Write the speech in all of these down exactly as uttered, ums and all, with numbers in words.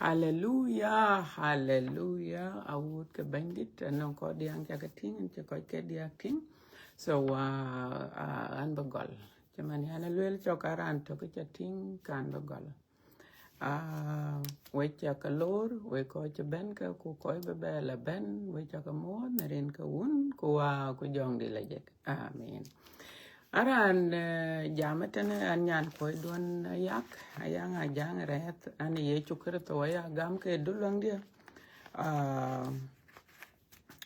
Haleluya, haleluya. Awut ke Bɛ̈nydït, anɔŋ kɔc diäŋ ca ke tïŋ, cï kɔc ke diäk tïŋ. So, uh, uh, an bï gɔl. Cï man yan lueel cɔk, a raan tök ca tïŋ, kan bï gɔl. Ah, we ca ke lor, we kɔc cï bɛ̈n ke, ku kɔc bï bɛ la bɛ̈n, we ca ke muɔ̈ɔ̈th në rin ke Wun, ku Wä, ku Jɔŋdït Lajik. Amin. Aran, eh, jam tënë an nyan kuɔi duɔn ayak, ayaŋ ajaŋ rɛ̈ɛ̈th, an Yecu Kërtho aya gam ke duluäŋdiɛ̈. Ah,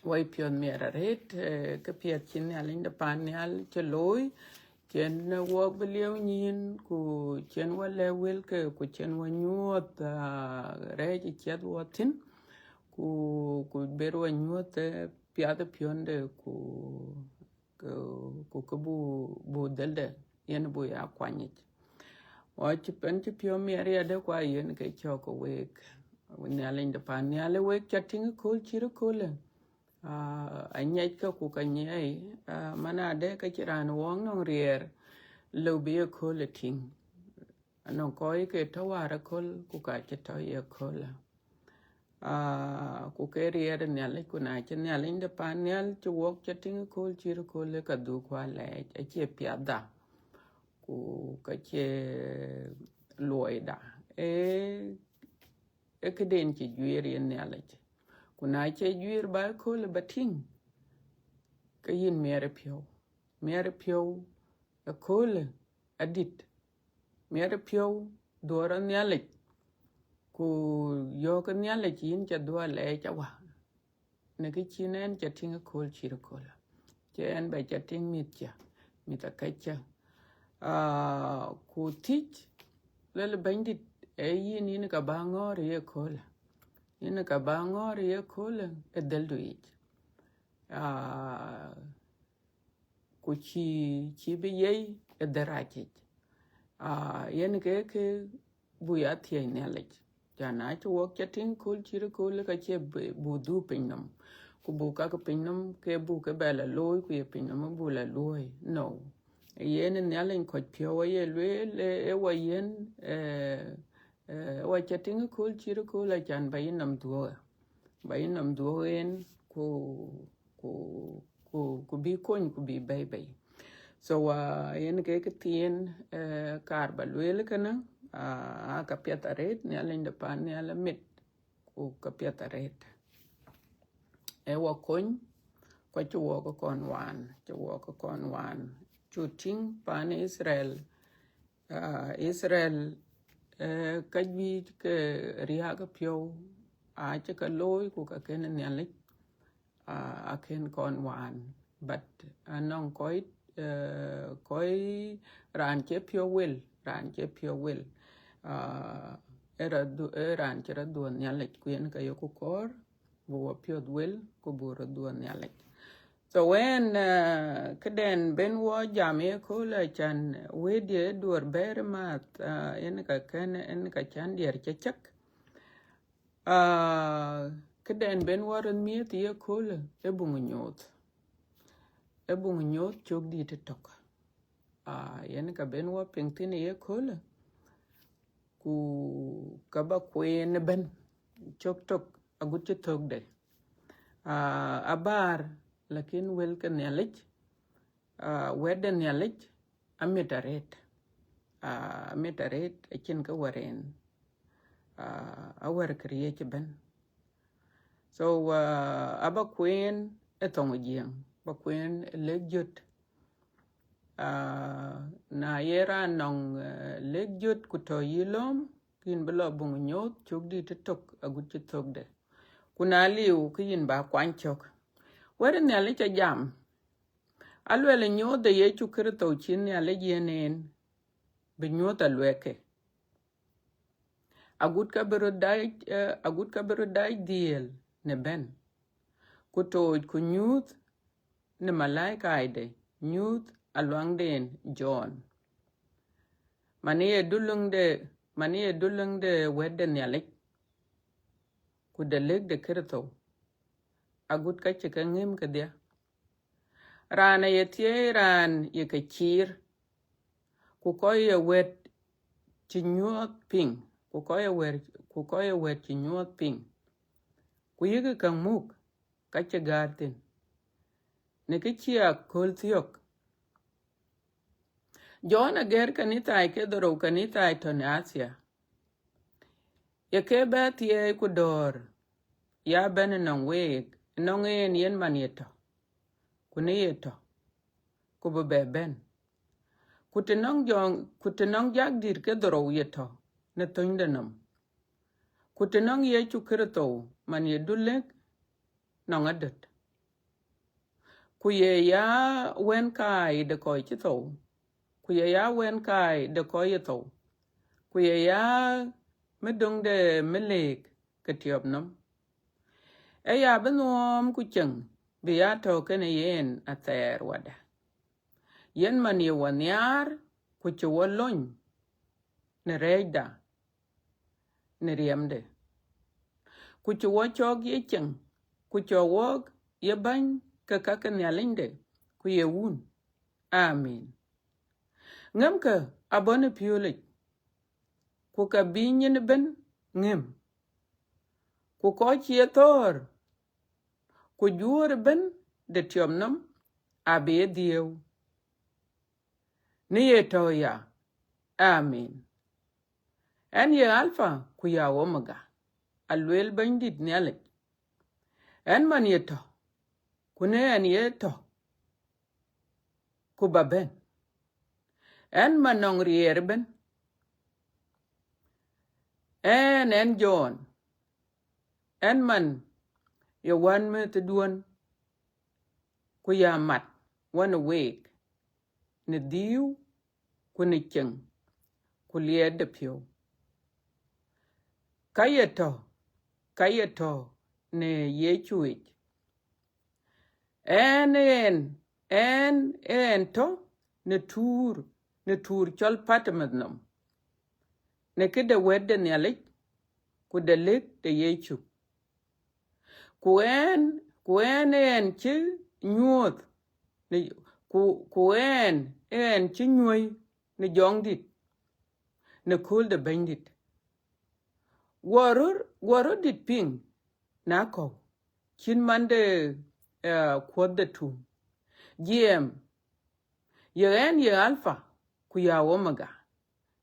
wai piɔ̈th miɛt arëët, eh, ke piɛth cï Nhialic de pan nhial cï looi, cïn wɔ bï lieu nyïn, ku cïn wɔ lɛ̈k wëlke, ku cïn wɔ nyuɔ̈th, ah, rɛ̈ɛ̈c ë ciɛth wɔ thïn, ku, ku ber wɔ nyuɔ̈th, eh, piath ë piɔ̈nde, ku, ku, ku kë bu, bu dhëlde, yen bu ya kuany yic. Wɔ cï pɛn cï piɔ̈u miɛt riɛtde, ku ayen ke cɔk ke week. Nhialic de pan nhial ë wek ca tïŋ ëkööl cït ëköölë. Ah, anyiɛckë ku ka nyiɛɛi, ah, man adë ka cï raan wɔŋ nɔŋ riɛɛr, lëu bï ëköölë tïŋ. Anɔŋ kɔc ke tɔ̈ wäär ëkööl, ku ka cï tɔ̈ ye ëköölë. Ah, ku ke riɛɛr ë Nhialic, ku na cï Nhialic de pan nhial cï wɔk ca tïŋ ëkööl cït ëköölë, ka dhuk ku alɛɛc, acie piathda, ku ka cie luɔida. Ee, ee këden cï juiir yen Nhialic. Ku na cie juiir ba ëköölë ba tïŋ, ke yïn miɛt ë piɔ̈u. Miɛt ë piɔ̈u ëköölë adït. Miɛt ë piɔ̈u dhuɔɔr ë Nhialic. Ku yɔ̈ɔ̈k ë Nhialic yïn ca dhuɔɔr alɛɛc awa. Në kë cïn ɛn ca tïŋ ëkööl cït ëköölë. Cï ɛn ba ca tïŋ mïth ca, mïth akëc ca. Ah, ku thiëc, lueel Bɛ̈nydït, ee yïn, yïn ka ba ŋɔ̈ɔ̈r ye ëköölë. Yïn ka ba ŋɔ̈ɔ̈r ye ëköölë ë dhëldu yic. Ah, ku cï, cï bï yei ë dhërac yic. Ah, yen ke, ke bu ya thiëëc Nhialic. Ca na cï wɔk ca tïŋ ëkööl cït ëköölë, ka cie bu, bu dhuk piny nɔm. Ku bu ka ke piny nɔm ke bu ke bɛ la looi, ku ye piny nɔm bu la luɔ̈i. No. Yen Nhialic kɔc piɔ̈u aye lueel, ee, ee wɔ yen, ee, ee, wɔ ca tïŋ ëkööl cït ëköölë, acan ba yïn nɔm dhuɔ̈k. Ba yïn nɔm dhuɔ̈k yen, ku, ku, ku, ku bï kony, ku bï bɛ̈i bei. So, ah, yen ke kë thiin, eh, kaar ba lueel kënë, ah, aa ka piɛth arëët, Nhialic de pan nhial amit, ku ka piɛth arëët. Ee wɔ kony, ku acï wɔk kɔn waan, cï wɔk kɔn waan. Cu tïŋ pan Israel, ah, Israel, eh, ka juëc ke riääk piɔ̈u, acï ke looi ku ka kën Nhialic, ah, akën kɔn waan. But anɔŋ kɔc, eh, kɔc raan cie piɔ̈u wel, raan cie piɔ̈u wel, ah, ee rɔt dhu-, ee raan cï rɔt dhuɔ̈k Nhialic, ku yen ka yeku kɔɔr, bu wɔ piɔ̈th wel, ku bu rɔt dhuɔ̈k Nhialic. So ɣɛn, eh, këden ben wɔ jam ye ëköölë, acan wëëtdiɛ̈ duɔ̈r bɛ̈ɛ̈r ë maath, ah, yen ka kën, yen ka can diɛɛr cä cäk. Ah, këden ben wɔ röt miëëth ye ëköölë, ee buŋ nyooth. Ee buŋ nyooth cök dït ë tök. Ah, yen ka ben wɔ piŋ thïn ye ëköölë, ku ka ba kueen ëbɛ̈n cök tök agut cï thökde. Ah, abäär, lakin wël ke Nhialic, ah, wɛ̈t de Nhialic, amit arëët. Ah, amit arëët, acïn kë wär en. Ah, awär këriëëc ëbɛ̈n. So, ah, aba kueen ë thoŋ ë Jiëëŋ, ba kueen ë lek jöt. Ah, na ye raan nɔŋ, eh, lek jöt ku tɔ̈ yï lööm, ke yïn bï lɔ buŋ nyooth cök dït ë tök agut cï thökde. Ku na liu, ke yïn ba kuany cök. Wɛ̈t ë Nhialic ajam, aluɛl ë nyooth de Yecu Kërtho cï Nhialic yiën en, bï nyuɔ̈th aluɛɛkke. Agut ka bï röt dac, eh, agut ka bï röt dac dhiëël në bɛ̈n, ku tooc ku nyuuth në malaikaide, nyuuth aluaŋden Jɔn. Man ye duluŋde, man ye duluŋde wɛ̈t de Nhialic, ku de lëk de Kërtho, agut ka cï ke ŋëm kedhie. Raan aye thiëëc raan ye ke ciir, ku kɔc ye wɛ̈t cï nyuɔɔth piŋ, ku kɔc ye wɛ̈t, ku ku kɔc ë wɛ̈t cï nyuɔɔth piŋ, ku yïkï käŋ muk ka cï gäär thïn, në kë cï akööl thiɔ̈k. Jɔn agɛ̈r kanithai kedhorou, kanithai tɔ̈ në Athia, ye ke bɛ thiɛɛi ku dɔ̈ɔ̈r, ya bɛ̈n ënɔŋ week, ënɔŋ en yen man ye tɔ̈, ku në ye tɔ̈, ku bï bɛ bɛ̈n. Ku të nɔŋ jɔŋ, ku të nɔŋ jakdït kedhorou ye tɔ̈ në thönyde nɔm, ku të nɔŋ Yecu Kërtho man ye dulëk nɔŋ adöt, ku ye ya wɛ̈n kaai de kɔc cï thou, ku ye ya wɛ̈n kaai de kɔc ye thou, ku ye ya mëdöŋ de mëlëk ke tiɔp nɔm, ë ya bï nuɔɔm ku ceŋ bï ya tɔ̈ kenë yen athɛɛr wadä. Yen man ye wɔ nhiaar, ku cï wɔ lony në rɛɛcda, në riɛmde, ku cï wɔ cɔk ye ceŋ, ku cɔk wɔk ye bäny ke ka ke Nhialicde, ku ye wun. Amin. Ŋemkë abɔ̈ në piöölic, ku ka bï nyin ëbën ŋem, ku kɔc cï ye thɔ̈ɔ̈r, ku juöör ëbën de tiɔp nɔm abï ye dhiëëu. Në ye tɔ̈ ya. Amin. Ɛn ye Alpha ku ya Omega, alueel Bɛ̈nydït Nhialic. Ɛn man ye tɔ̈, ku në ɛn ye tɔ̈, ku ba bɛ̈n. Ɛn man nɔŋ riɛɛr ëbën. Ɛn, ɛn Jɔn, ɛn man ye wän mɛ̈thëduɔ̈n, ku ya mat wän ë week në dhiëëu, ku në ceŋ, ku liɛɛt de piɔ̈u. Ka ye tɔ̈, ka ye tɔ̈ në Yecuyic. Ɛn, ɛn, ɛn, ɛn tɔ̈ në tuur, në tuur cɔl Patmos nɔm, në këde wɛ̈t de Nhialic, ku de lëk de Yecu. Ku ɛn, ku ɛn, ɛn cï nyuɔɔth, në, ku, ku ɛn, ɛn cï nyuɔ̈i në jɔŋdït, në kööl de Bɛ̈nydït. Guɔ röt, guɔ röt dït piŋ në akɔ̈u, cït man de, eh, kuɔ̈th de tuŋ. Jiɛɛm, ye ɛn ye Alpha, ku ya Omega,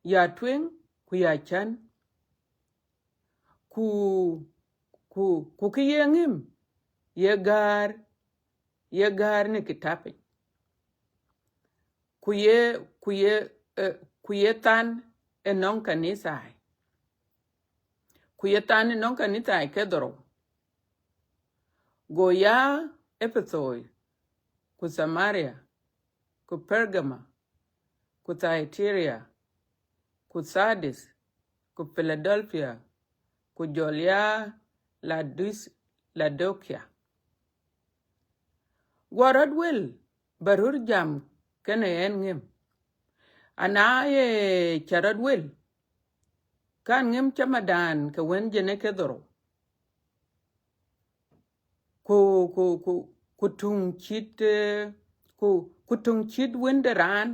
ya tueŋ, ku ya cän. Ku, ku, ku kë ye ŋëm, ye gäär, ye gäär në kitapic. Ku ye, ku ye, eh, ku ye than ënɔŋ kanithai. Ku ye than ënɔŋ kanithai kedhorou. Go ya Epethoi, ku Samaria, ku Pergama, ku Thyatira, ku Sardis, ku Philadelphia, ku jɔl ya Ladis-, Laodicea. Guɔ rɔt wel ba röt jam kenë ɛn ŋëm. Ana ye ca rɔt wel, kan ŋëm camadan ke wën jënë kedhorou. Ku, ku, ku, ku tuŋ cït, eh, ku, ku tuŋ cït Wën de raan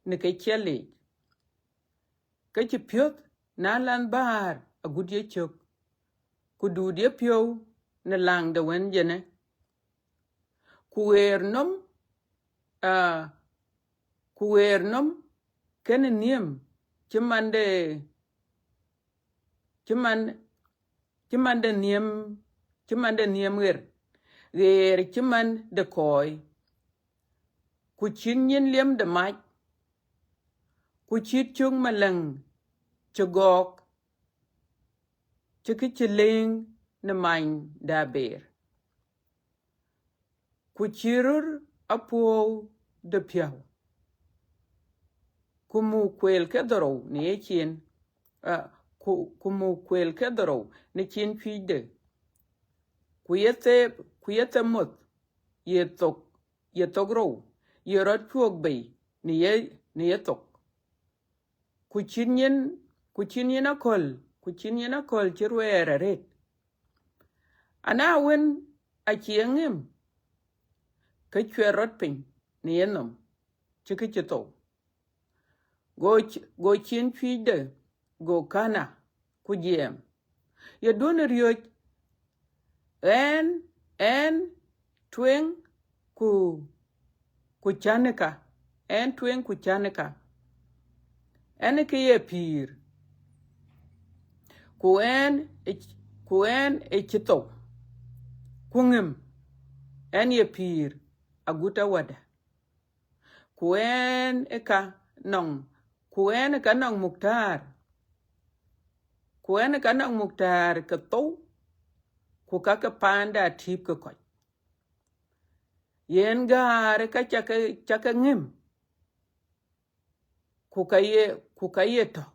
në ke ciɛlic, ke cï piɔ̈th në alanh bäär agut yecök, ku duut yepiɔ̈u në laŋ de wën jënë. Ku ɣeer nɔm, ah, ku ɣeer nɔm kenë nhiëm cï man de, cï man, cï man de nhiëm, cï man de nhiëm ɣer, ɣeer cï man de kɔɔi. Ku cït nyin liɛm de mac, ku cït cök malɛŋ cï gɔɔk, cï kë cï leŋ në many de abeer. Ku cï röt apuɔ̈u de piɔ̈u, ku muk kueel kedhorou në yecin, ah, ku, ku muk kueel kedhorou në cin cuëcde. Ku ye thep, ku ye thep moth, ye thok, ye thok rou, ye rɔt cuɔk bei në ye, në ye thok. Ku cït nyin, ku cït nyin aköl, ku cït nyin aköl cï ruɛɛr arëët. Ana wën acie ŋëm, ke cuɛt rɔt piny në yenɔm, cï kë cï thou. Go c-, go cin cuëcde, go kana, ku jiɛɛm. Ye duɔ̈n ë riɔ̈c, ɣɛn, ɣɛn tueŋ ku, ku cän ë ka, ɣɛn tueŋ ku cän ë ka. Ɣɛn ë kë ye pïïr, ku ɣɛn ë c-, ku ɣɛn ë cï thou, ku ŋëm, ɣɛn ye pïïr agut awädä. Ku ɣɛn ë ka nɔŋ, ku ɣɛn ë ka nɔŋ muktaar, ku ɣɛn ë ka nɔŋ muktaar ke thou, ku ka ke paanda atïïp ke kɔc. Yen gäär ë ka ca ke, ca ke ŋëm, ku ka ye, ku ka ye tɔ̈,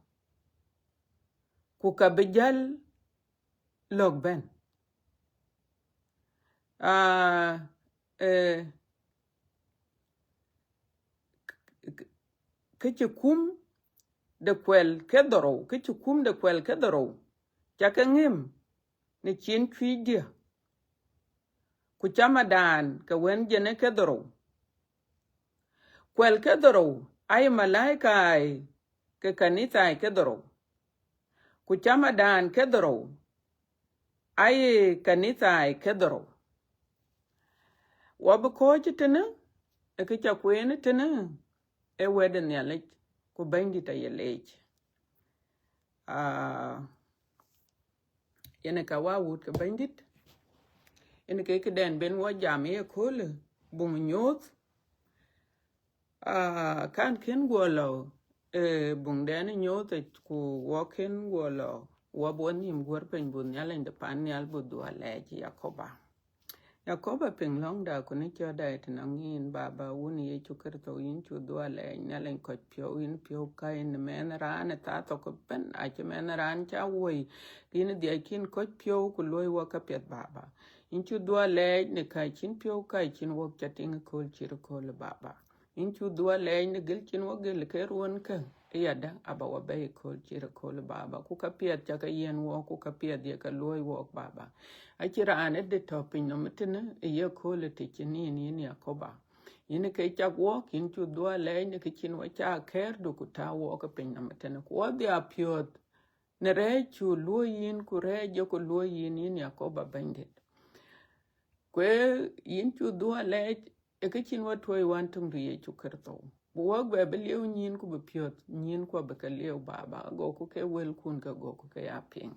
ku ka bï jäl lɔ̈k bɛ̈n. Aa, ee, k-, k-, kë cï kum de kuɛl ke dhorou, kë cï kum de kuɛl ke dhorou, ca ke ŋëm në cin cuëcdiɛ̈, ku camadan ke wën jënë ke dhorou. Kuɛl ke dhorou aye malaika ke kanitha ke dhorou, ku camadan ke dhorou aye kanitha ke dhorou. Wa bï kɔ̈ɔ̈c tënë, ë kë ca kueen tënë, ë wɛ̈t ë Nhialic, ku Bɛ̈nydït aye leec. Aa, yen ë ka wa wut ke Bɛ̈nydït, yen ke këdɛn ben wɔ jam ye köölë, buŋ nyuɔ̈th. Aa, kan kën guɔ lɔ, ee, buŋdɛn nyuɔ̈th, ku wɔ kën guɔ lɔ, wɔ bï wɔ nhïïm guɔ̈r piny, bï Nhialic de pan nhial bï dhuɔ̈k lɛɛc Yakoba. Yakoba piŋ lɔ̈ŋda, ku në cɔ̈ɔ̈tda ë tënɔŋ yïn, Baba, Wun Yecu Kërtho, yïn cuk dhuɔ̈k lɛɛc, Nhialic kɔc piɔ̈u, yïn piɔ̈u ka yïn mɛnh raan ë thaa thok ëbɛ̈n, acï mɛnh raan ca woi, yïn dhiac kïn kɔc piɔ̈u, ku luɔ̈i wɔ käpiɛth, Baba. Yïn cuk dhuɔ̈k lɛɛc në ka cïn piɔ̈u, ka cïn wok ca tïŋ ëkööl cït ëkööl, Baba. Yïn cuk dhuɔ̈k lɛɛc në gël cïn wok gël ke ruɔ̈nkä, ë yadä aba wɔ bɛ̈i ëkööl cït ëkööl, Baba. Ku käpiɛth ca ke yiɛ̈n wok, ku käpiɛth ye ke luɔ̈i wok, Baba. Acïn raan ë dït tɔ̈ pinynɔm tënë ë ye kööl ë të cïn yïn, yïn Yakoba. Yïn ke cak wok, yïn cuk dhuɔ̈k lɛɛc në kë cïn wɔ ca kɛ̈ɛ̈rdu ku tääu wok ë pinynɔm tënë. Ku wɔ dhia piɔ̈ɔ̈th në rɛ̈ɛ̈c cuk luɔ̈i yïn, ku rɛ̈ɛ̈c jɔku luɔ̈i yïn, yïn Yakoba Bɛ̈nydït. Ku yïn cuk dhuɔ̈k lɛɛc ë kë cïn wɔ tuɔ̈i Wën töŋdu Yecu Kërtho. Bï wok bɛ bï lieu nyïïn ku bï piɔ̈ɔ̈th nyïïn ku abï ke lieu, Baba, agoku ke wëlkun ke goku ke ya piŋ.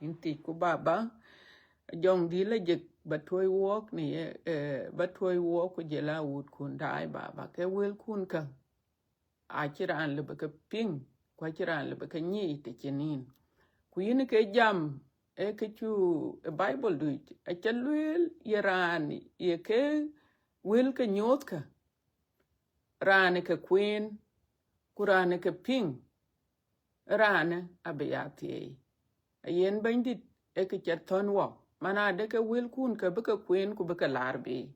Yïn thiëcku, Baba, Jɔŋdït Lajik ba tuɔ̈i wok në ye, ee, ba tuɔ̈i wok ku jɔl a wutkun daai, Baba, ke wëlkun kä. Acïn raan lëu bï ke piŋ, ku acïn raan lëu bï ke nyic të cïn yïn. Ku yïn ke jam, ee kë cuk ë Bible du yic, aca lueel ye raan ye ke wël ke nyuɔ̈thkä, raan ë ke kueen, ku raan ë ke piŋ, raanë abï ya thieei. Ayen Bɛ̈nydït, ee kë ca thɔ̈n wɔ, man adë ke wëlkun kä bï ke kueen ku bï ke laar bei,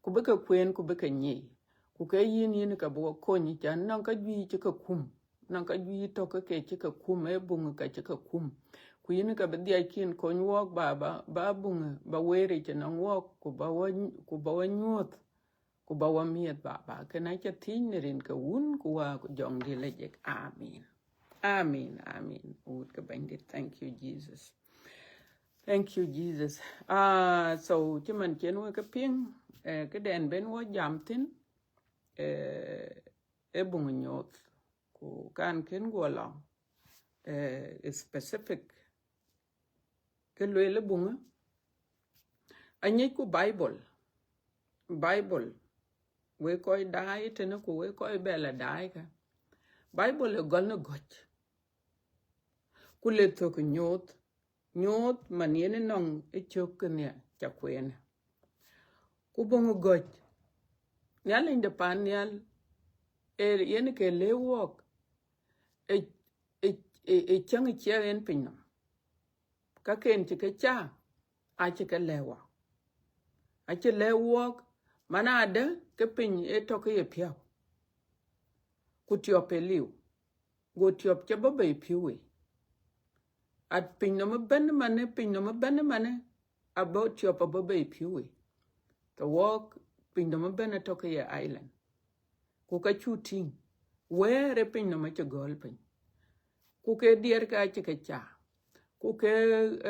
ku bï ke kueen ku bï ke nyic. Ku ke yïn, yïn ka bï wɔ kony, can nɔŋ ka juëc cï ke kum, nɔŋ ka juëc tɔ̈ ke ke cï ke kum, ee buŋ ka cï ke kum. Ku yïn ka bï dhiac kïn kony wok, Baba, ba buŋ ba wëër yic ënɔŋ wok, ku ba wɔ, ku ba wɔ nyuɔ̈th, ku ba wɔ miɛth, Baba. Kënë aca thiëc në rin ke Wun ku Wën ku Jɔŋdït Lajik. Amin. Amin, amin. Wut ke Bɛ̈nydït. Thank you, Jesus. Thank you, Jesus. Ah, so, cï man cïn wek ke piŋ, ee, këdɛn ben wɔ jam thïn, ee, ee buŋ nyuɔ̈th. Ku kan kën guɔ lɔ, ee, specific, kë lueel ë buŋë, anyicku Bible. Bible, wek kɔc daai tënë ku wek kɔc bɛ la daai kä. Bible ë gɔl në gɔ̈c, ku le thök nyuɔ̈th, nyuɔ̈th man yen ë nɔŋ ë cök ke nhial ca kueen. Ku buŋ gɔ̈c, Nhialic de pan nhial, ee yen ke lëu wok, ë, ë, ë, ë cäŋ ë ciɛɛŋ en pinynɔm. Ka ken cï ke ca, acï ke lɛ̈k wɔ. Acï lɛ̈k wok, man adë ke piny ë tɔ̈ ke ye piɔ̈u, ku tiɔp ë liu, go tiɔp cï bɔ̈ bei piɔ̈u wei. At pinynɔm ëbɛ̈n manë, pinynɔm ëbɛ̈n manë, abɔ̈ tiɔp abɔ̈ bei piɔ̈u wei. Ke wok, pinynɔm ëbɛ̈n atɔ̈ ke ye island. Ku ka cuk tïŋ, wɛ̈ɛ̈r ë pinynɔm acï gɔl piny. Ku ke diɛɛr ke acï ke ca. ku ke,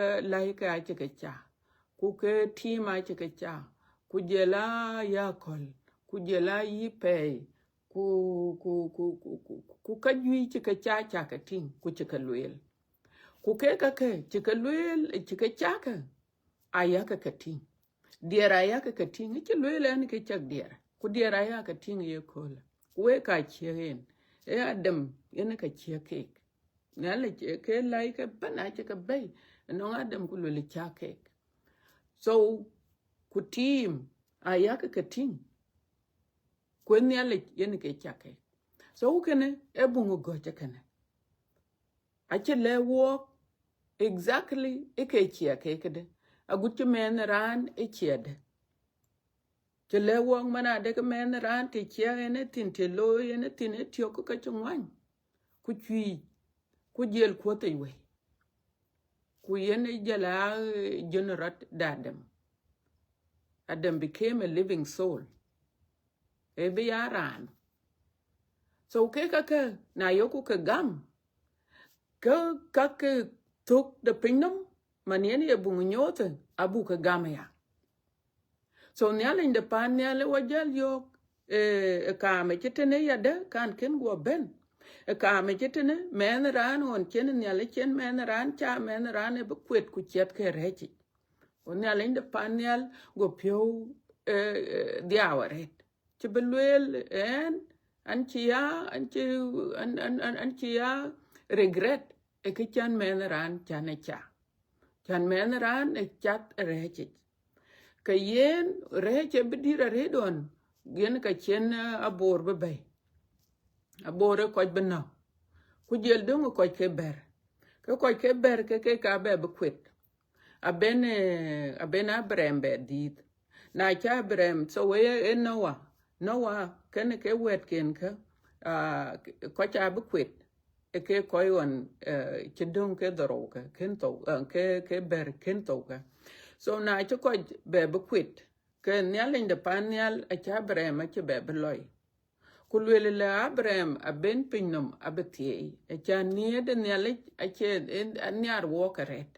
eh, läi ke acï ke ca, ku ke tiim acï ke ca, ku jɔl a yaköl, ku jɔl a yï pɛɛi, ku, ku, ku, ku, ku, ku ka juëc cï ke ca, ca ke tïŋ, ku cï ke lueel. Ku ke ka ke cï ke lueel, cï ke ca ke, ayakë ke tïŋ. Diɛɛr ayakë ke tïŋ, cï lueel ɛn ke cak diɛɛr, ku diɛɛr ayakë tïŋ ye köölë. Ku wek ka ciëk en, ee Adam yen ka ciëk keek. Nhialic, ee ke läi ke bɛ̈n acï ke bɛ̈i ënɔŋ Adam, ku lueel ca keek. So, ku tiim ayakë ke tïŋ, ku Nhialic yen ke cak keek. So, kënë ee buŋ ë gɔ̈c ë kënë. Acï lɛ̈k wɔɔk exactly ë ke ciɛk ke këde, agut cï mɛnh raan ë ciɛkde. Cï lɛ̈k wɔɔk man adek mɛnh raan të ciɛk en ë thïn, të looi en ë thïn, ë tiök ke cï ŋuany, ku cuic, ku jɔl kuɔ̈th yic wei. Ku yen ë jɔl a, eh, jön rɔt de Adam. Adam became a living soul. Ee bï ya raan. So ke ka ke, na yoku ke gam, ke ka ke thök de pinynhom, man yen ye buŋ nyoothë, abuk ke gam ya. So Nhialic de pan nhial ë wɔ jäl yök, eh, ë kaam ë cï tënë yadë, kan kën guɔ bɛ̈n. Ë kaam ë cï tënë mɛnh raan ɣɔn cïn Nhialic cïn mɛnh raan ca, mɛnh raan ë bï kuet ku ciɛth ke rɛ̈ɛ̈c yic. Ku Nhialic de pan nhial go piɔ̈u, eh, eh, dhiau arëët. Cï bï lueel ɛn, an cï ya, an cï, an, an, an, an cï ya regret ë kë can mɛnh raan can ë ca. Can mɛnh raan ë cath rɛ̈ɛ̈c yic. Ke yen rɛ̈ɛ̈c ë bï dït arëët ɣɔn, yen ka cïn, eh, aboor bï bɛ̈i. Aboor ë kɔc bï nɔ̈k. Ku jɔl döŋ ë kɔc ke bɛ̈r. Ke kɔc ke bɛ̈r ke, ke ka bɛ bï kuet. Aben, eh, aben Abraham bɛ dhiëëth. Na ca Abraham, so ë, ë Noah. Noah, kënë ke wɛ̈tken kä, ah, kɔc abï kuet. Ë ke kɔc ɣɔn, eh, cï döŋ ke dhorou kä, kën thou, eh, ke, ke bɛ̈r kën thou kä. So na cï kɔc bɛ bï kuet, ke Nhialic de pan nhial acï Abraham acï bɛ bï lɔi. Ku lueel lɛ Abraham aben pinynhom abï thieei, acan nhiëër de Nhialic acie, en, anhiar wɔɔk arëët.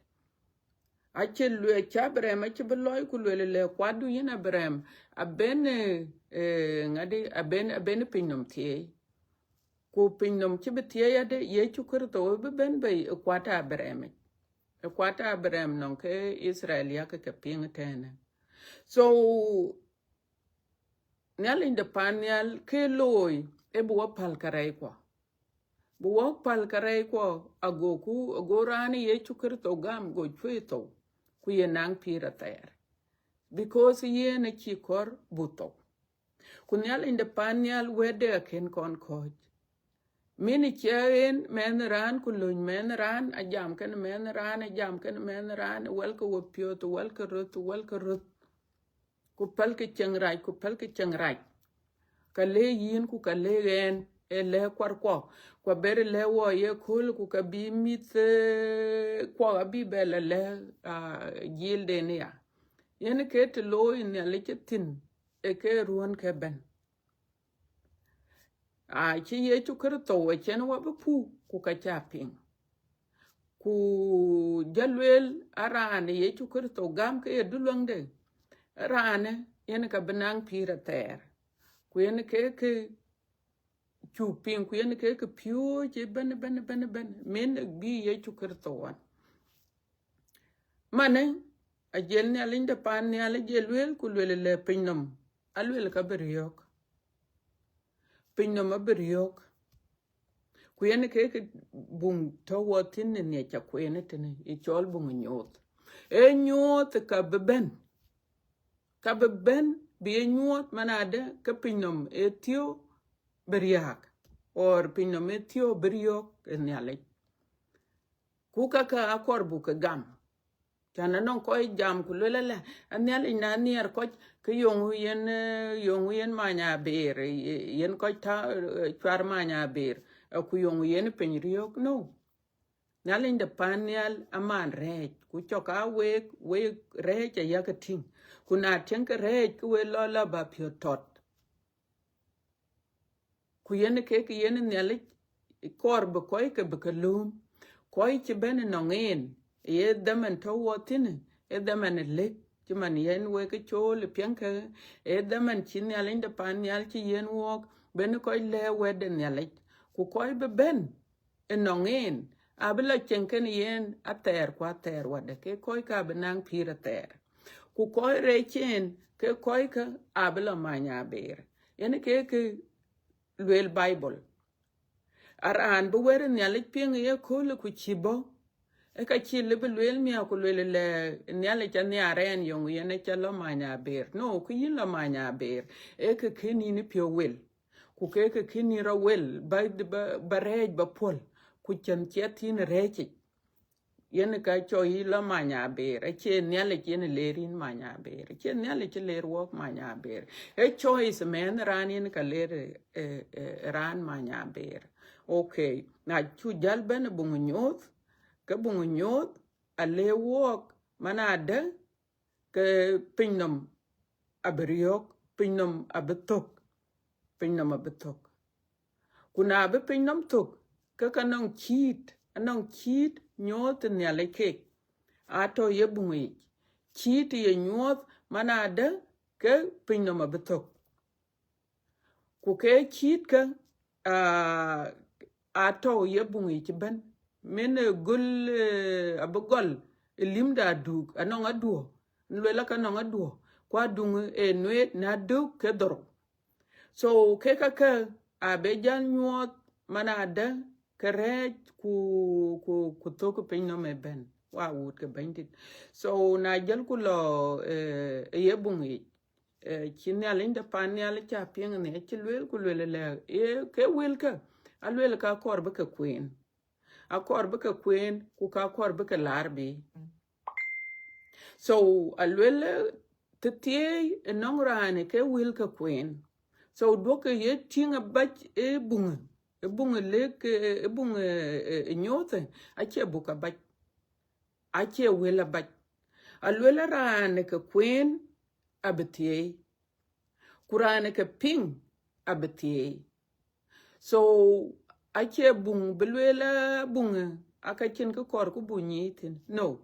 Acï lueel, acï Abraham acï bï lɔi, ku lueel lɛ kuatdu yïn Abraham, aben, eh, eh, ŋadï, aben, aben pinynhom thieei. Ku pinynhom cï bï thieei adë, Yecu Kërtho ë bï bɛ̈n bei ë kuat Abraham yic. Ë kuat Abraham nɔŋ ke Israel yakë ke piŋ ëtɛ̈ɛ̈në. So, Nhialic de pan nhial ke looi, ë bï wɔ päl kärɛckuɔ. Bï wɔ päl kärɛckuɔ, agoku, ago raan ë Yecu Kërtho gam go cuëi thou, ku ye naŋ pïïr athɛɛr. Because yen acï kɔɔr buk thou. Ku Nhialic de pan nhial wɛ̈tde akën kɔn kɔ̈ɔ̈c. Min ë ciɛk en mɛnh raan, ku löny mɛnh raan, ajam kënë mɛnh raan, ajam kënë mɛnh raan, wɛlkë wepiɔ̈ɔ̈th, wɛlkë röth, wɛlkë röth. Ku pälkë cieŋ rac, ku pälkë cieŋ rac. Ka lëk yïn, ku ka lëk ɛn, ë lɛ̈k kuarkuɔ, ku aber lɛ̈k wɔ ye kööl, ku ka bï mïth, eh, kuɔ abï bɛ la lɛ̈k, ah, jiëlden ya. Yen ke të looi Nhialic ë thïn, ë ke ruɔ̈n ke bɛ̈n. Acï Yecu Kërtho acïn wɔ bï puk, ku ka ca piŋ. Ku jɔ lueel, a raan ë Yecu Kërtho gam ke ye duluäŋde, raanë yen ka bï naŋ pïïr athɛɛr. Ku yen ke, ke cuk piŋ, ku yen ke, ke piööc ëbɛ̈n, ëbɛ̈n, ëbɛ̈n, ëbɛ̈n, min bï Yecu Kërtho wan. Manë, ajël Nhialic de pan nhial ajël lueel, ku lueel lɛ pinynhom, alueel ka bï riɔ̈ɔ̈k. Pinynhom abï riɔ̈ɔ̈k. Ku yen ke, ke buŋ tɔ̈ wɔ thïn në nhiac ca kueen ëtënë, ë cɔl buŋ ë nyooth. Ë nyooth ka bï bɛ̈n. Ka bï bɛ̈n, bï ye nyuɔɔth man adë ke pinynhom ë thiɔ̈k bï riääk, or pinynhom ë thiɔ̈k bï riɔ̈ɔ̈k ë Nhialic. Ku kakë akɔɔr buk ke gam. Can anɔŋ kɔc jam ku lueel alɛ, a Nhialic na nhiɛɛr kɔc, ke yöŋ yen, eh, yöŋ yen many abëër, eh, yen kɔc ta, eh, cuar many abëër, eh, ku yöŋ yen piny riɔ̈ɔ̈k. No. Nhialic de pan nhial aman rɛɛc, ku cɔk a week, week rɛɛc ayak tïŋ. Ku na tiɛŋkë rɛɛc, ke we lɔ la ba piɔ̈ɔ̈th tɔt. Ku yen ke, ke yen Nhialic kɔɔr bï kɔc ke bï ke lööm. Kɔc cï bɛ̈n ënɔŋ en, Ye dhaman tɔ̈ wɔ thïn, ee dhaman ë lëk, cï man yen wek ë cool ë piɛŋkë, ee dhaman cï Nhialic de pan nhial cï yiën wɔɔk, ben kɔc lɛ̈k wɛ̈t de Nhialic, ku kɔc bï bɛ̈n ënɔŋ en, abï lɔ cieŋ kën yen athɛɛr ku athɛɛr wadë, ke kɔc ka bï naŋ pïïr athɛɛr. Ku kɔc reec en, ke kɔckë abï lɔ many aber. Yen ke kë lueel Bible. Araan bï wɛ̈t Nhialic piŋ ye köölë ku cïï bɔ̈, ë ka cïï lëu bï lueel miäk ku lueel lɛ Nhialic anhiaar ɛn yöŋ yen aca lɔ many aber. No, kë yïn lɔ many aber, ee kë kën yïn piɔ̈u wel. Ku ke kë kën yïn rɔt wel, ba, ba, ba rɛɛc ba puɔ̈l, ku cïn ciɛth yïn rɛɛc yic. Yen ka cɔk yï lɔ many aber, acie Nhialic yen leer yïn many aber, acie Nhialic cï leer wɔɔk many aber. Ee choice mɛnh raan yen ka leer, eh, eh, raan many aber. Okay, na cu jäl bɛ̈n buŋ nyuɔɔth, ke buŋ nyuɔɔth, a le wɔɔk man adë, ke pinynhom abï riɔ̈ɔ̈k, pinynhom abï thök, pinynhom abï thök. Ku na bï pinynhom thök, ke ka nɔŋ cïït, anɔŋ cïït nyuɔɔth Nhialic keek, atɔ̈ ye buŋ yic. Cïït ye nyuɔɔth man adë, ke pinynhom abï thök. Ku ke cïïtkë, aa, atɔ̈ ye buŋ yic ëbɛ̈n. Min, eh, göl, eh, abï gɔl ë lïmda aduk, anɔŋ aduɔ̈, luel aka nɔŋ aduɔ̈, ku aduŋ ë nueet na dök ke dhorou. So, ke kakë abï jäl nyuɔɔth man adë ke rɛɛc ku, ku, ku thök pinynhom ëbɛ̈n, wa wut ke Bɛ̈nydït. So, na jälku lɔ, eh, ye buŋ yic, eh, cï Nhialic de pan nhial ca piŋ nhial, acï lueel ku lueel lɛ, eh, ke wëlkë, alueel ka kɔɔr bï ke kueen. Akɔɔr bï ke kueen, ku ka kɔɔr bï ke laar bï. So, alueel, eh, të thieei ënɔŋ raan ë ke wëlkë kueen. So, duɔ̈kkë ye tïŋ abac ë buŋë, ë buŋë lëk, eh, ë buŋë, eh, eh, nyuɔɔthë, acie buk abac. Acie wël abac. Alueel raan ë ke kueen abï thieei. Ku raan ë ke piŋ abï thieei. So, acie buŋ bï lueel, eh, buŋë, aka cïn kë kɔɔr ku buŋ nyic thïn. No.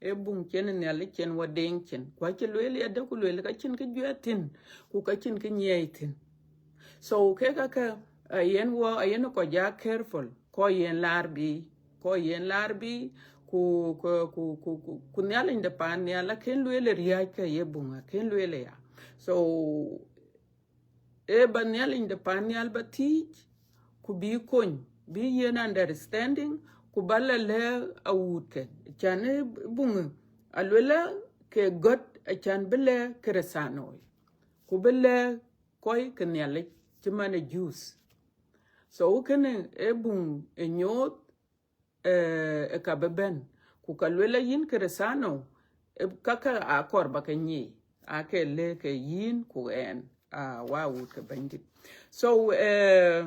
Ee buŋ cïn Nhialic cïn wɔ deŋ cïn. Ku acï lueel yadë ku lueel ka cïn kë juɛ̈ɛ̈r thïn, ku ka cïn kë nyiɛɛi thïn. So, ke kakë, eh, yen wɔ, ayen kɔc ja careful, kɔc yen laar bï, kɔc yen laar bï, ku, ku, ku, ku, ku, ku Nhialic de pan nhial akën lueel riääckë ye buŋ, akën lueel ya. So, ee ba Nhialic de pan nhial ba thiic, ku bï kony, bï yen understanding, ku ba la lɛ̈k awuutkë. Can ë buŋë, aluelë ke gɔ̈t, acan bï lɛ̈k Kërëthänooi, ku bï lɛ̈k kɔc ke Nhialic, cï man ë Jews. So, kënë ee buŋ ë nyuɔɔth, eh, ë ka bï bɛ̈n. Ku ka luelë yïn Kërëthäno, eh, kakë akɔɔr ba ke nyic, ake lëk ke yïn ku ɛn, ah, wa wut ke Bɛ̈nydït. So, eh,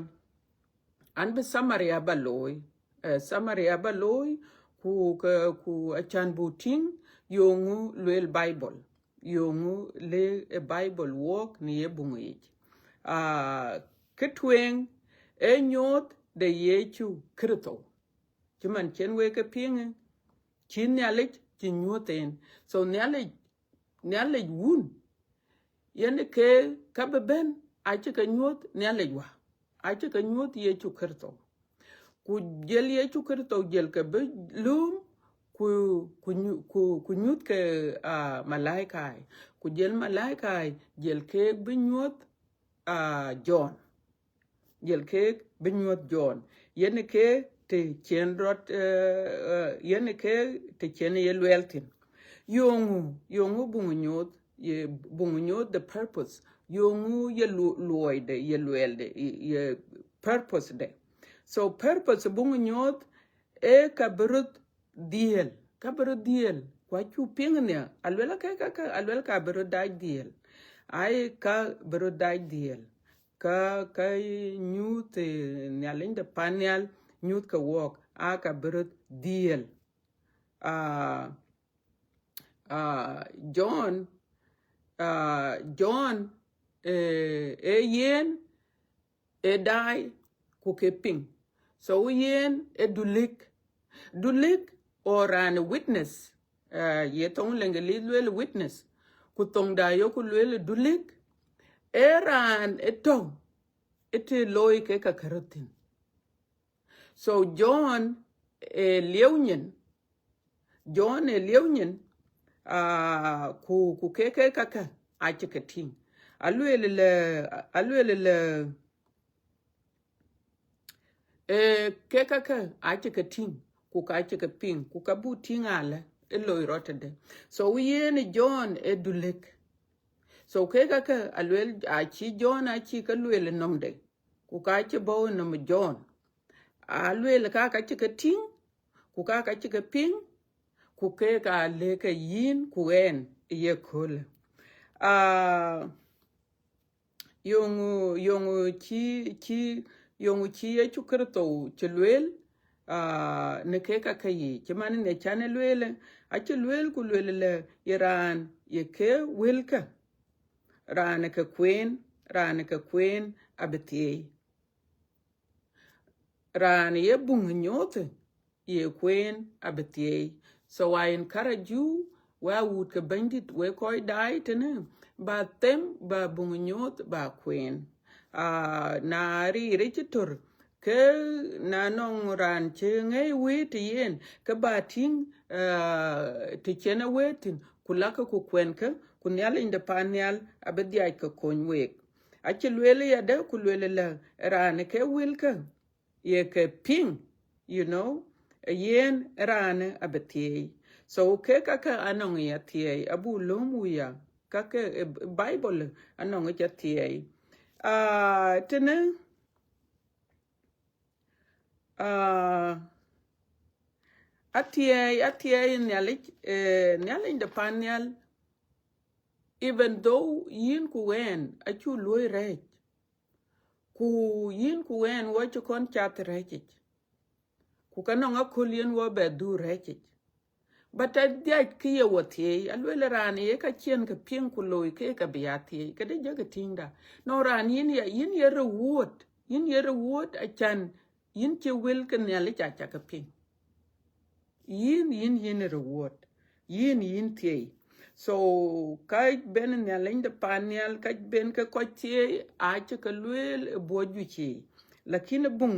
an bï summary aba looi, eh, summary aba looi, ku ke, ku acan bu tïŋ, yöŋu lueel Bible, yöŋu lëk ë Bible wɔɔk në ye buŋ yic. Ah, kë tueŋ ee nyuɔɔth de Yecu Kërtho. Cï man cïn wek ke piŋë, cï Nhialic cï nyuɔɔth en. So Nhialic, Nhialic wun, yen ke ka bï bɛ̈n, acï ke nyuɔɔth Nhialic wä, acï ke nyuɔɔth Yecu Kërtho. Ku jël Yecu Kërtho jël ke bï lööm, ku, ku nyu-, ku, ku nyuɔɔth ke, ah, malaikai. Ku jël malaikai jël ke bï nyuɔɔth, ah, John. Jël keek bï nyuɔɔth John. Yen ke të cïn rɔt, eh, eh, yen ke të cïn ye lueel thïn. Yöŋu, yöŋu buŋ nyuɔɔth, ye buŋ nyuɔɔth the purpose. Yöŋu ye lu-, luɔide, ye luɛɛlde, ye, ye purpose de. So purpose buŋ nyuɔɔth ee ka bï röt dhiël, ka bï röt dhiël. Ku acuk piŋ nhial, aluel ke ka, ka, aluel ka bï röt dac dhiël. Ai ka bï röt dac dhiël. Ka, ka nyuɔɔth, eh, Nhialic de pan nhial, nyuɔɔth ke wɔɔk, aa ka bï röt dhiël. Ah, ah, John, ah, John, eh, ee yen, ee daai, ku ke piŋ. So yen ee dulik. Dulik or raan ë witness, uh, ye thoŋ Leŋgelith lueel witness, ku thoŋda yok ku lueel dulik, ee raan ë tɔ̈ ë të looi ke ka kärɔ̈ thïn. So John ë lieu nyin, John ë lieu nyin, uh, ku, ku ke, ke kakë acï ke tïŋ. Alueel lë, alueel lë, ee, ke kakë acï ke tïŋ, ku ka cï ke piŋ, ku ka buk tïŋ alë ë loi rɔt tëde. So yen John ë dulik. So ke kakë alueel, acï John acï ke lueel ë nɔmde, ku ka cï bɔ̈ ë nɔm John. Alueel ka ka cï ke tïŋ, ku ka ka cï ke piŋ, ku ke ka lëk ke yïn ku ɣɛn ye köölë. Ah, Yoŋu, yoŋu cï, cï, yoŋu cï Yecu Kërtho cï lueel, ah, në ke ka ke yiic, cï man në can ë lueel, acï lueel ku lueel lë ye raan ye ke wëlkä, raan ke kueen, raan ke kueen abï thieei. Raan ye buŋ nyooth ye kueen abï thieei. So I encourage you, we awut ke Bɛ̈nydït, we kɔc daai tënë, ba them, ba buŋ nyooth, ba kueen. Ah, na riir cï tör, ke na nɔŋ raan cï ŋɛi wëët yen, ke ba tïŋ, ah, të cïn ë wëët thïn, ku lakë ku kuɛnkë, ku Nhialic de pan nhial abï dhiac ke kony week. Acï lueel yadë, ku lueel lë raan ke wëlkä ye ke piŋ, you know, yen raan abï thieei. So ke kakë anɔŋ ya thieei, abuk lööm wuya, kakë, eh, Bible anɔŋ ca thieei. Ah, tënë, ah, athieei, athieei Nhialic, eh, Nhialic de pan nhial, even though yïn ku ɣɛn acuk luɔ̈i rɛɛc, ku yïn ku ɣɛn wɔ cï kɔn cath rɛɛcic, ku ka nɔŋ aköl yen wɔ bɛ dhuk rɛɛcic. But adhiac kë ye wɔ thieei, alueel raan ye ka ciɛn ke piŋ ku looi ke ka bï ya thieei, këdë jɔkï tïŋda. Nɔŋ raan yïn ya, yïn ye reward, yïn ye reward acan yïn cï wël ke Nhialic aca ke piŋ. Yïn, yïn, yïn reward. Yïn, yïn thieei. So ka ben Nhialic de pan nhial, ka ben ke kɔc thieei, acï ke lueel ë buɔt juëc yiic. Lakin ë buŋ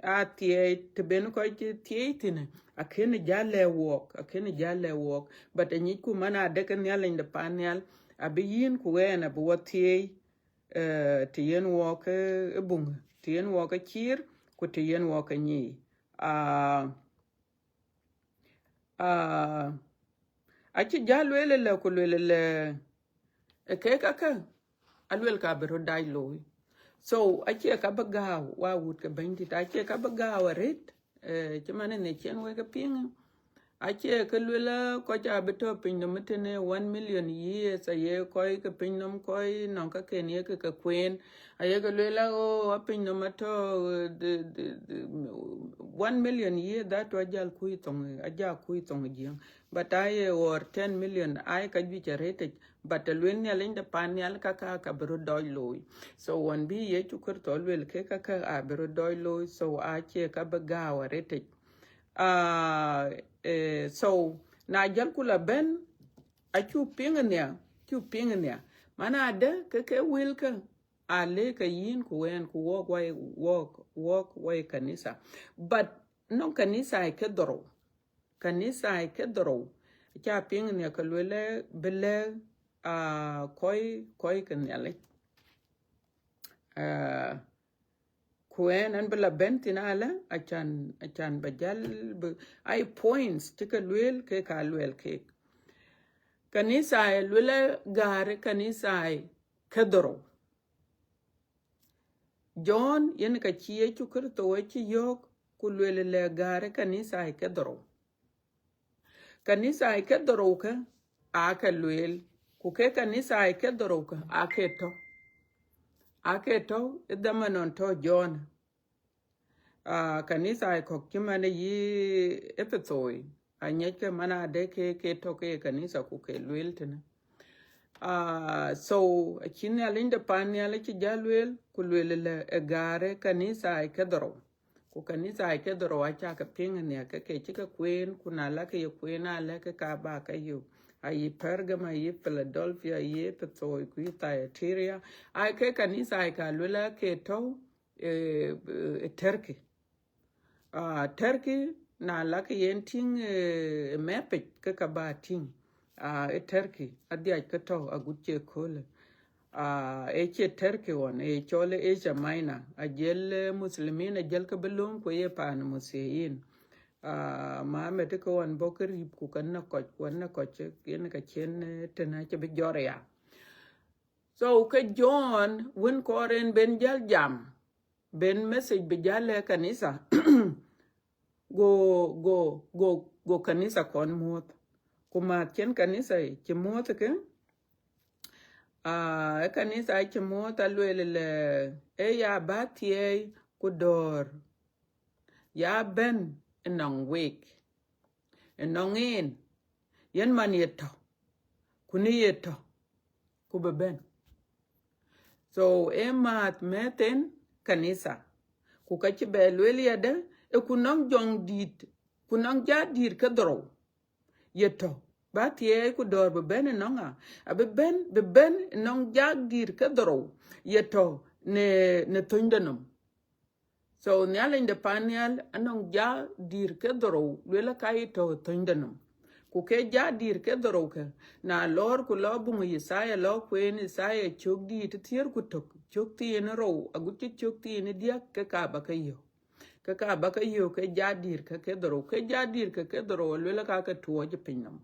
a thieei, të ben kɔc thieei thïn, akën ja lɛ̈k wɔɔk, akën ja lɛ̈k wɔɔk. But anyicku man adë ke Nhialic de pan nhial, abï yïn ku ɣɛn abï wɔ thieei, eh, të yen wɔɔk ë buŋ, të yen wɔɔk ë ciir, ku të yen wɔɔk ë nyic. Ah, ah, acï ja lueel lë ku lueel lë, ë ke kakë, alueel ka bï röt dac looi. So acie ka bï gääu, wa wut ke Bɛ̈nydït, acie ka bï gääu arëët, eh, cï man në cïn wek ke piŋ. Acie ke lueel kɔc abï tɔ̈ piny nɔm tënë one million years, aye kɔc ke piny nɔm kɔc nɔŋ ka ken ye ke ke kueen. Aye ke lueel, oh, a piny nɔm atɔ̈, eh, the, the, the, one million year that ajal kuc thoŋ, aja kuc thoŋ Jiëŋ. But aye or ten million, aye ka juëc arëtic. But të lueel Nhialic de pan nhial, ka ka ka bï röt dɔc looi. So ɣɔn bï Yecu Kërtho lueel ke ka ka abï röt dɔc looi. So acie ka bï gääu arëtic. Ah, eh, so na jälku la bɛ̈n, acuk piŋ nia, cuk piŋ nia. Man adë ke ke wëlkä, a lëk ke yïn ku ɣɛn ku wɔɔk wai, wɔɔk, wɔɔk wai kanitha. But nɔŋ kanitha ke dhorou. Kanitha ke dhorou. Ca piŋ nia ke lueel bï lɛ̈k, ah, kɔc, kɔc ke Nhialic. Ah, ku ɣɛn an bï la bɛ̈n thïn alë, acan, acan ba jäl bï, ai points cï ke lueel, ke ka lueel kek. Kanitha ë lueel, gäärë kanitha ke dhorou. John yen ka cï Yecu Kërtho ë cï yɔ̈ɔ̈k, ku lueel lë gäärë kanitha ke dhorou. Kanitha ke dhorou kë, aa ke lueel, ku ke kanitha ke dhorou kë, aa ke tɔ̈. Aa ke tɔ̈ ë dhaman nɔn tɔ̈ John. Ah, kanitha kɔ̈k cï man yï Epethoi, aŋiɛckë man adë ke, ke tɔ̈ ke kanitha ku ke lueel tënë. Ah, so, acï Nhialic de pan nhial acï ja lueel, ku lueel lë ë gäärë kanitha ke dhorou. Ku kanitha ke dhorou aca ke piŋ nia ke ke cï ke kueen, ku na la ke ye kueen alɛ ke ka ba ke yök. Ayi Pergam, ayi Philadelphia, ayi Epethoi, ku yi Thyatira. Ai ke kanitha ka luel ke tɔ̈u, eh, eh, Turkey. Ah, Turkey, na la ke yen tïŋ, eh, mɛpic ke ka ba tïŋ. Ah, e Turkey, adhiac ke tɔ̈u agut cie köölë. Ah, e cie Turkey ɣɔn, e cɔl Asia Minor. Ajel, eh, Muslimin, ajel ke bï lööm ku ye paan Masihiyin. Ah, ma mɛt ke ɣɔn bɔ̈ ke rip ku ke na kɔc, ku na kɔc, yen ka cien, eh, tënë cï bï jɔr ya. So, ke John, wën kɔɔr en ben jäl jam, ben message bï jäl lɛ̈k kanitha, go, go, go, go kanitha kɔn muɔ̈th. Ku maath cïn kanitha cï muɔ̈th ke, ah, e kanitha cï muɔ̈th aluel lɛ, e ya ba thiɛɛi ku dɔ̈ɔ̈r, ya bɛ̈n ënɔŋ week. Ënɔŋ en, yen man ye tɔ̈, ku ni ye tɔ̈, ku bï bɛ̈n. So, e maath mɛ̈th en kanitha. Ku ka cï bɛ luel yadë, e ku nɔŋ jɔŋ dït, ku nɔŋ ja dït ke dhorou. Ye tɔ̈, ba thiɛɛi ku dɔ̈ɔ̈r bï bɛ̈n ënɔŋ ŋa, abï bɛ̈n, bï bɛ̈n ënɔŋ ja dït ke dhorou, ye tɔ̈ në, në thöny de nɔm. So, Nhialic de pan nhial, anɔŋ ja dït ke dhorou, luel ka ye tɔ̈ thöny de nɔm. Ku ke ja dït ke dhorou ke, na lɔɔr ku lɔ buŋ Yithaya lɔ kueen Yithaya cök dït thiëër ku tök, cök thiin rou, agut cï cök thiin diäk ke ka ba ke yök. Ke ka ba ke yök ke ja dït ke ke dhorou. Ke ja dït ke ke dhorou, luel ka ke tuɔɔc piny nɔm.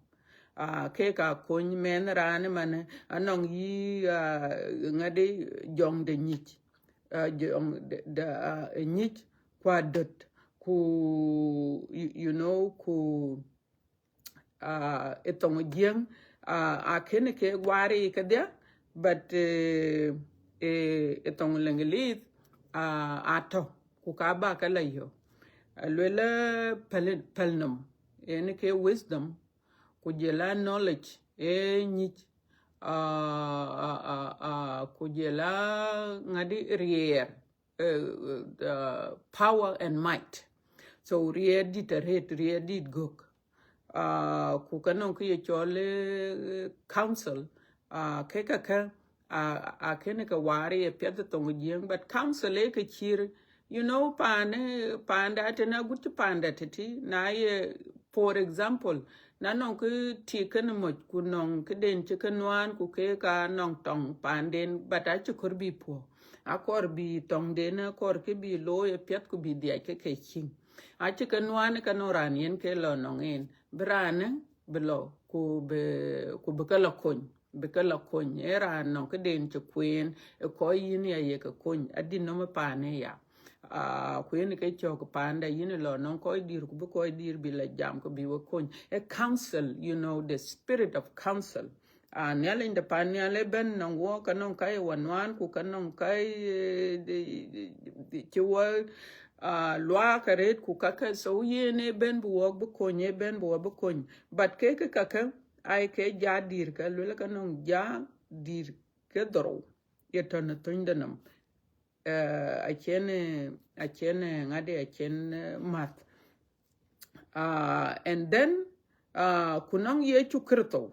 Ah, ke ka kony mɛnh raan man, anɔŋ yi, ah, ŋadi jɔŋ de nyic. Ah, jɔŋ de, de, ah, nyic ku adöt, ku, you, you know, ku, ah, e thoŋ Jiëŋ, ah, akënë ke guari kedhia, but, eh, eh, e thoŋ Leŋlith, ah, atɔ̈, ku ka ba ke la yök. Aluel, eh, pɛl, pɛl nɔm, en ke wisdom, ku jɔl a knowledge, e nyic, ah, ah, ah, ah, ku jɔl a ŋadi riɛɛr, eh, eh, power and might. So riɛɛr dït arëët, riɛɛr dït gök. Ah, ku ka nɔŋ kë ye cɔl, eh, council, ah, ke ka ka, ah, akënë ke waar ye piɛth thoŋ Jiëŋ, but council e ke cïr, you know, paan, eh, paanda tënë agut cï paanda tëtï, na ye, for example, na nɔŋ kë tik kënë moc, ku nɔŋ këden cï ke nuaan, ku ke ka nɔŋ tɔŋ paanden, but acï kɔɔr bï puɔ̈u. Akɔɔr bï tɔŋden, akɔɔr kë bï looi apiɛth, ku bï dhiac ke ke ciŋ. Acï ke nuaan ka nɔŋ raan yen ke lɔ nɔŋ en. Bï raanë, bï lɔ, ku bï, ku bï ke lɔ kony. Bï ke lɔ kony. E raan nɔŋ këden cï kueen, e kɔc yïn ya ye ke kony. Adït nɔm e paanë ya. Ah, ku yen ke cɔk paanda, yïn lɔ nɔŋ kɔc dït, ku bï kɔc dït bï la jam, ku bï we kony. A council, you know, the spirit of council. Ah, Nhialic de pan nhial e bɛ̈n nɔŋ wɔ, ka nɔŋ ka ye wɔ nuaan, ku ka nɔŋ ka, eh, de, de, de, cï wɔ, ah, luaak arëët, ku ka ke, so yen e bɛ̈n bï wɔk bï kony, e bɛ̈n bï wɔ bï kony. But ke, ke ka ke, ai ke ja dït, ka luel ka nɔŋ ja dït ke dhorou, ye tɔ̈ në thöny de nɔm. Eh, acien, eh, acien, eh, ŋadi acien, eh, math. Ah, and then, ah, ku nɔŋ Yecu Kritho,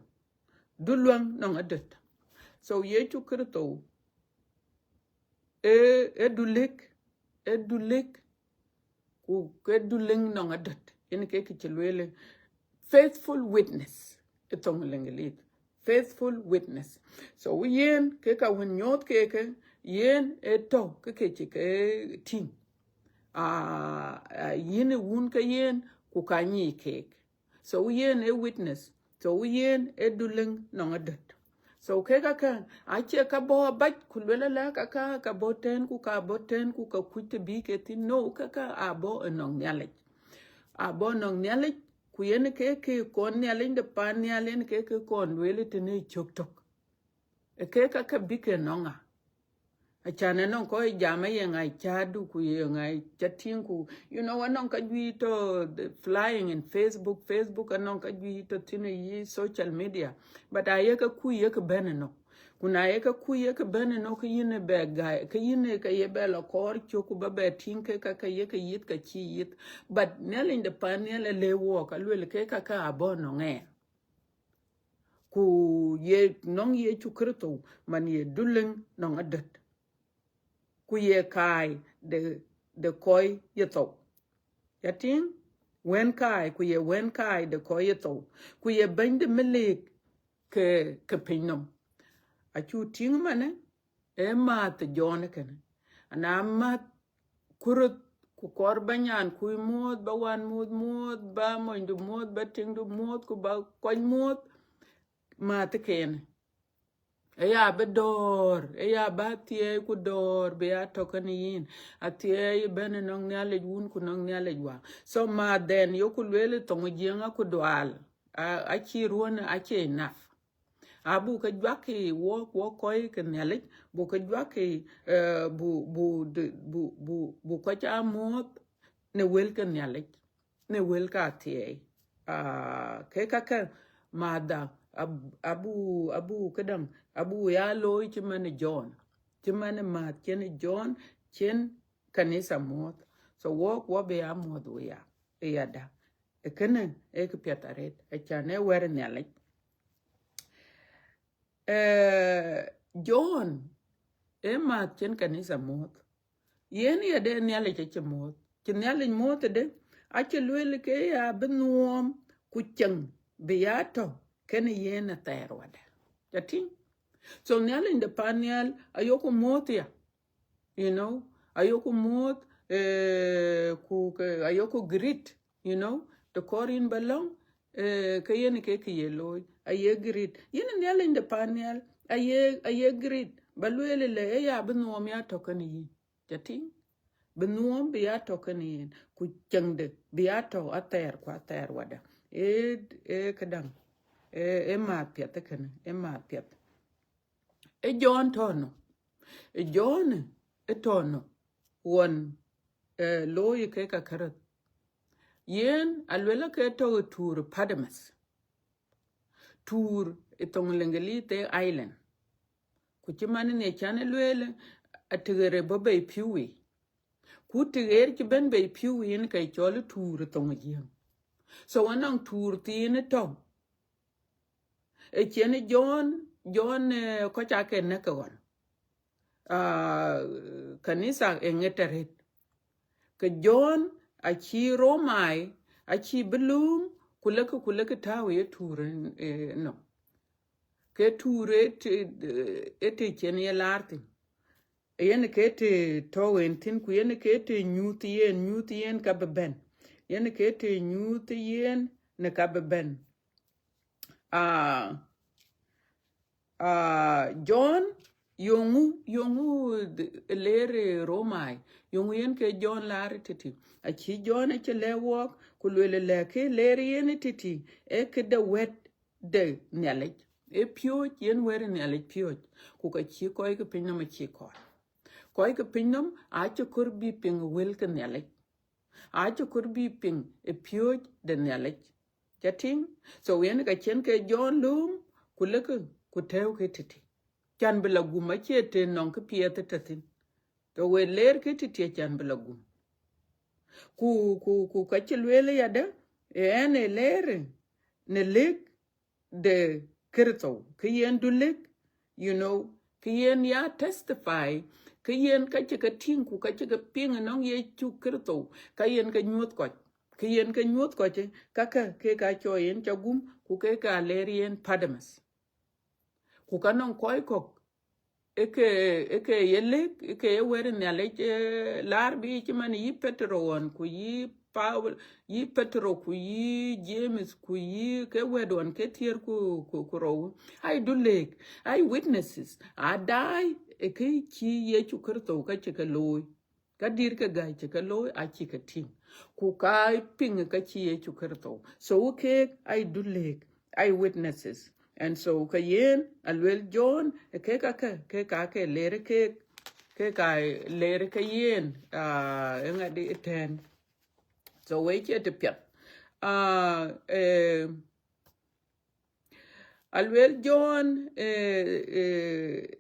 du luäŋ nɔŋ adöt. So Yecu Kritho, e, e du lëk, e du lëk, ku ke du lëŋ nɔŋ adöt. Yen ke kë cï lueel, faithful witness, e thoŋ Leŋlith. Faithful witness. So yen ke ka wën nyuɔɔth ke ke, yen e tɔ̈ ke ke cï ke tïŋ. Ah, ah, yïn e wun ke yen, ku ka nyic keek. So yen e witness. So yen e du lëŋ nɔŋ adöt. So ke ka ka, acie ka bɔ̈ abac, ku luel ala ka ka, ka bɔ̈ tɛ̈n, ku ka bɔ̈ tɛ̈n, ku ka kuc të bï ke thïn. No, ka ka a bɔ̈ ënɔŋ Nhialic. A bɔ̈ ënɔŋ Nhialic, ku yen ke ke kɔn Nhialic de pan nhial, yen ke ke kɔn lueel tënë cök tök. E ke ka ke bï ke nɔŋ ŋa. Acan anɔŋ kɔc jam aye ŋa cätdu, ku ye ŋa ca tïŋ, ku, you know, anɔŋ ka juëc tɔ̈ the flying in Facebook, Facebook anɔŋ ka juëc tɔ̈ thïn yï social media. But aye ke kuc ye ke bɛ̈n ënɔŋ. Ku na ye ke kuc ye ke bɛ̈n ënɔ, ke yïn ë bɛ gäi, ke yïn ë ke ye bɛ lɔ kɔɔr cök, ku ba bɛ tïŋ ke ka ke ye ke yith, ka cï yith. But Nhialic de pan nhial ë lëu wɔɔk, aluel ke ka ke abɔ̈ nɔŋ ɣɛn. Ku ye nɔŋ Yecu Kritho, man ye dulëŋ nɔŋ adöt. Ku ye kaai de, de kɔc ye thou. Ya tïŋ? Wën kaai, ku ye wën kaai de kɔc ye thou. Ku ye bɛ̈ny de melik ke, ke piny nɔm. Acu tïŋ manë, ee mäth Jɔn kënë. Ana mäth Kuruth, ku kɔɔr ba nyan kuc muɔ̈th, ba wän muɔ̈th muɔ̈th, ba monydu muɔ̈th, ba tiŋdu muɔ̈th, ku ba kɔc muɔ̈th, mäth kënë. Ë ya bï dɔ̈ɔ̈r, ë ya bï athiɛɛi ku dɔ̈ɔ̈r bï ya tɔ̈ kenë yïn. Athiɛɛi bɛ̈n ë nɔŋ Nhialic Wun ku nɔŋ Nhialic Wä. So mäth dɛn yoku lueel ë thoŋ Jiëŋ aku dual. A, acï ruɔ̈n, acï enough. Abuk ke juak ë wɔk, wɔk kɔc ke Nhialic, buk ke juak ë, eh, bu, bu, bu, bu, bu kɔc aa muɔ̈th në wël ke Nhialic, në wël ke athiɛɛi. Ah, ke kakë, mäthda, ab-, abu, abu këdäŋ, abu ya looi cï man ë Jɔn, cï man ë mäth cïn ë Jɔn, cïn kanitha muɔ̈th. So wɔk, wɔ bï ya muɔ̈th wë ya, ë yada. Ë kënë, ë këpiɛth arëët, acan ë wɛ̈t ë Nhialic. Eh, Jɔn, ë mäth cïn kanitha muɔ̈th. Yen yade Nhialic acï muɔ̈th. Cï Nhialic muɔ̈th ëde, acï lueel ke ya bï nuɔɔm ku ceŋ bï ya tɔ̈ kenë yen athɛɛr wadä. Ca tïŋ? So Nhialic de pan nhial ayoku muɔ̈th ya. You know, ayoku muɔ̈th, eh, ku ke, ayoku greet, you know, të kɔɔr yïn ba lɔ̈ŋ, eh, ke yen ke kë ye looi, aye greet. Yen Nhialic de pan nhial, aye, aye greet, ba lueel ëlë, ë ya bï nuɔɔm ya tɔ̈ kenë yïn. Ca tïŋ? Bï nuɔɔm bï ya tɔ̈ kenë yïn, ku ceŋde bï ya tɔ̈ athɛɛr ku athɛɛr wadä. Ee, ee këdäŋ, ee, ee mäth piɛth kënë, ee mäth piɛth. Ë Jɔn tɔ̈ nɔ. Ë Jɔn ë tɔ̈ nɔ ɣɔn, eh, looi ke ka kärɔth. Yen aluel ke tɔ̈ ë tuur Patmos. Tuur ë thoŋ Lëŋgëlith ë island. Ku cï man ë ne can ë lueel, atëɣer ë bɔ̈ bei pïu wei. Ku tëɣer cï bɛ̈n bei pïu wei yen ke cɔl ë tuur ë thoŋ Jiëŋ. So anɔŋ tuur thiin ë tɔ̈. Ë cïn Jɔn, Jɔn, eh, kɔc ake näk ke ɣɔn. Ah, kanitha ë ŋet arëët. Ke Jɔn acï Romai, acï bï lööm, ku lëkë, ku lëkë tääu ye tuur, eh, nɔm. Ke tuur ë të, ë të cïn ye laar thïn. Yen ke të tɔ̈u en thïn, ku yen ke të nyuuth yen, nyuuth yen ka bï bɛ̈n. Yen ke të nyuuth yen në ka bï bɛ̈n. Ah, ah, Jɔn, yöŋu, yöŋu d-, leer ë Romai, yöŋu yen ke Jɔn laar tëtï. Acï Jɔn acï lɛ̈k wɔɔk, ku lueel lɛ̈k ke leer yen tëtï, ee këde wɛ̈t de Nhialic. Ee piööc, yen wɛ̈t ë Nhialic piööc, ku ka cï kɔc ke piny nɔm acï kɔɔr. Kɔc ke piny nɔm acï kɔɔr bï piŋ wël ke Nhialic. Acï kɔɔr bï piŋ ë piööc de Nhialic. Ca tïŋ? So yen ka cïn ke Jɔn lööm, ku lëkë, ku tɛ̈ɛ̈ukë tëtï. Can bï la gum acie të nɔŋ kë piɛth ë tɔ̈ thïn. Ke we leer kë tëtï acan bï la gum. Ku, ku, ku ka cï lueel yadë, ë ɣɛn ë leer në lëk de Kërtho, kë yen du lëk, you know, kë yen ya testify, kë yen ka cï ke tïŋ ku ka cï ke piŋ ënɔŋ Yecu Kërtho, ka yen ke nyuɔ̈th kɔc. Kë yen ke nyuɔ̈th kɔc, ë, kakë ke ka cɔɔl yen ca gum, ku ke ka leer yen Patmos. Ku ka nɔŋ kɔc kɔ̈k, ë ke, ë ke ye lëk, ë ke ye wɛ̈t Nhialic, eh, laar bï cï man yï Petero ɣɔn, ku yï Paul, yï Petero, ku yï James, ku yï ke wɛ̈t ɣɔn ke thiëër ku, ku, ku rou. Ai du lëk, ai witnesses, aa daai ë kë cï Yecu Kërtho ka cï ke looi. Ka dït ke gäi cï ke looi acï ke tïŋ. Ku ka piŋ ka cï Yecu Kërtho. So keek ai du lëk, ai witnesses. And so ke yen aluel John, ke ka ke, ke ka ke leer keek, ke ka leer ke yen, ah, ë ŋadï ëtɛ̈ɛ̈n. So we cie të piɛth. Ah, eh, Aluel John, eh, eh,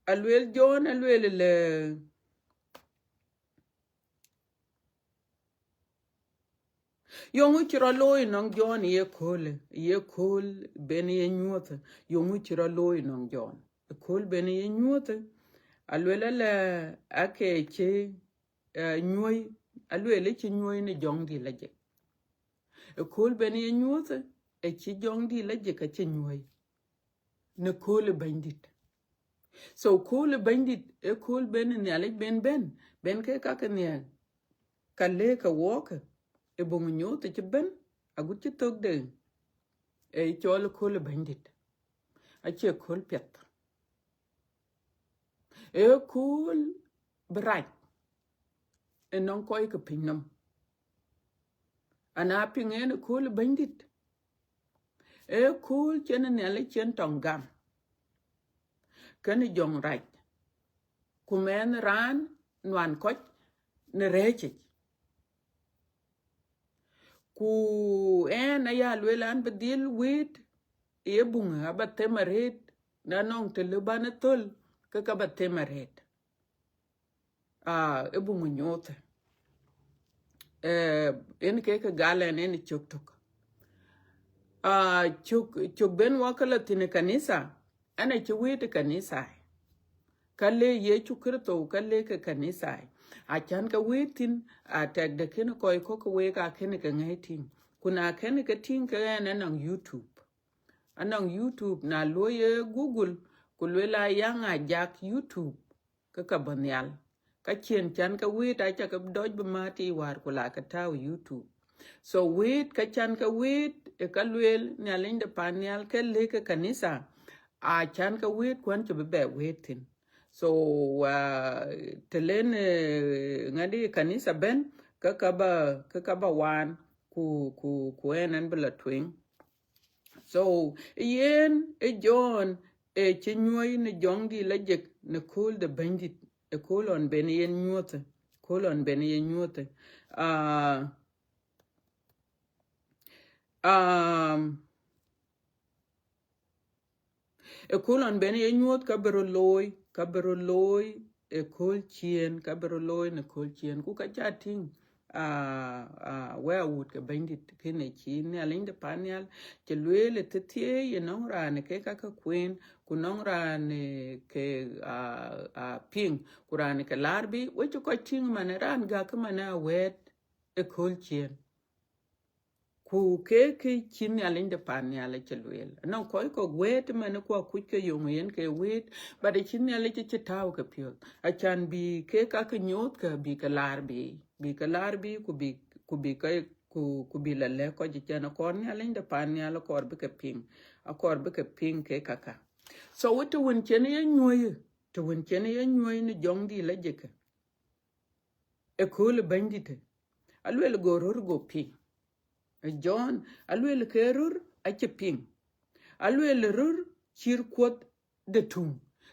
aluel John, aluel le, yeŋö cï rɔt looi nɔŋ John ye köölë, ye kööl ben ye nyuɔ̈thë, yeŋö cï rɔt looi nɔŋ John? Kööl ben ye nyuɔ̈thë, aluel ala ake cï, eh, nyuɔ̈i, aluel cï nyuɔ̈i në jɔŋdït lajik. Kööl ben ye nyuɔ̈thë, ë cï jɔŋdït lajik acï nyuɔ̈i në kööl ë Bɛ̈nydït. So kööl ë Bɛ̈nydït ë kööl ben Nhialic ben bɛ̈n, ben ke ka ke nhiɛɛr, ka lëk ke wɔɔkë, ë buŋ nyuɔ̈th cï bɛ̈n, agut cï thök de, ë cɔl kööl ë Bɛ̈nydït. Acie kööl piɛth. Ë kööl bï rac ënɔŋ kɔc ke piny nɔm. Ana piŋ en ë kööl ë Bɛ̈nydït, ë kööl cïn Nhialic cïn tɔŋ gam, kënë jɔŋrac, ku mɛnh raan nuan kɔc në rɛ̈ɛ̈cic. Ku ɛn aya lueel an, bï dhil wëët ye buŋ aba them arëët, na nɔŋ të lëu ban ë thöl, ke ka ba them arëët. Ah, ë buŋ nyuɔ̈thë. Eh, en ke ke gal ɛn en cök tök. Ah, cök, cök ben wɔ ke la thïn ë kanitha, ɛn acï wëët ë kanitha. Ka le Yecu Kërtho, ka le ke kanitha. Acän ke wëët thïn, atɛkdɛ kënë kɔc kɔ̈k ke week akënë ke ŋäi tïŋ. Ku na kënë ke tïŋ ke ɛn anɔŋ YouTube. Anɔŋ YouTube, na luɔi ye Google, ku luel a yaŋ a jak YouTube, ke ka bɔ̈ nhial. Ka cïn cän ke wëët, aca ke dɔc bï määt ë wäär ku la ke tääu YouTube. So wëët, ka cän ke wëët, ë ka lueel Nhialic de pan nhial ke lëk ke kanitha, a cän ke wëët kuan cï bï bɛ wëët thïn. So, uh, të len, eh, ŋadi kanitha bɛ̈n, ke ka ba, ke ka ba waan, ku, ku, ku ɛn ɛn bï la tueŋ. So, yen ë John ë cï nyuɔ̈i në jɔŋdït lajik në kööl de Bɛ̈nydït, ë kööl ɣɔn ben yen nyuɔ̈thë, kööl ɣɔn ben yen nyuɔ̈thë. Ah, um, ë kööl ɣɔn ben ye nyuɔ̈th ka bï rɔt looi, ka bï rɔt looi ë kööl ciëën, ka bï rɔt looi në kööl ciëën. Ku ka ca tïŋ, ah, ah, wɛ̈ɛ̈r awut ke Bɛ̈nydït, kënë cï Nhialic de pan nhial cï lueel ë thithieei, ë nɔŋ raan ë ke ka ke kueen, ku nɔŋ raan ë ke, ah, ah, piŋ, ku raan ë ke laar bï, we cï kɔc tïŋ man ë raan gäk man ë awɛ̈ɛ̈t ë kööl ciëën. Ku ke kë cï Nhialic de pan nhial acï lueel. Anɔŋ kɔc kɔ̈k wëët man ku akuc ke yöŋ yen ke wëët, but acï Nhialic acï tääu ke piɔ̈ɔ̈th. Acan bï ke ka ke nyuɔ̈th ke bï ke laar bï, bï ke laar bï, ku bï, ku bï ke, ku, ku bï la lɛ̈k kɔc cän akɔɔr Nhialic de pan nhial akɔɔr bï ke piŋ, akɔɔr bï ke piŋ ke kaka. So, të wën cïn ye nyuɔ̈i, të wën cïn ye nyuɔ̈i në jɔŋdït lajik, ë kööl ë Bɛ̈nydït, aluel go röör go piŋ. Ë John, aluel ke röör acï piŋ. Aluel röör cït kuɔth de tuŋ.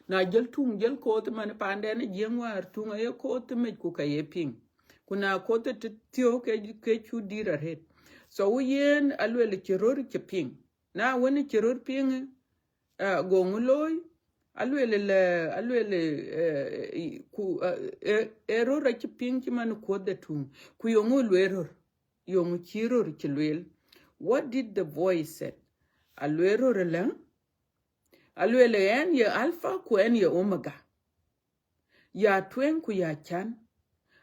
Na jël tuŋ jël koth man pandɛn ë Jiëŋ wäär tuŋ aye koth mec ku ka ye piŋ. Ku na koth ë të thiɔ̈k ke, ke cu dït arëët. So yen aluel cï röör cï piŋ. Na wën cï röör piŋ, eh, go ŋö looi? Aluel lë, aluel, eh, ku, eh, eh, eh, röör acï piŋ cï man kuɔth de tuŋ. Ku yeŋö lueel röör? Yeŋö cï röör cï lueel? What did the voice said? Aluel röör lë, aluel ɛn ye Alpha ku ɛn ye Omega. Ya tueŋ ku ya can.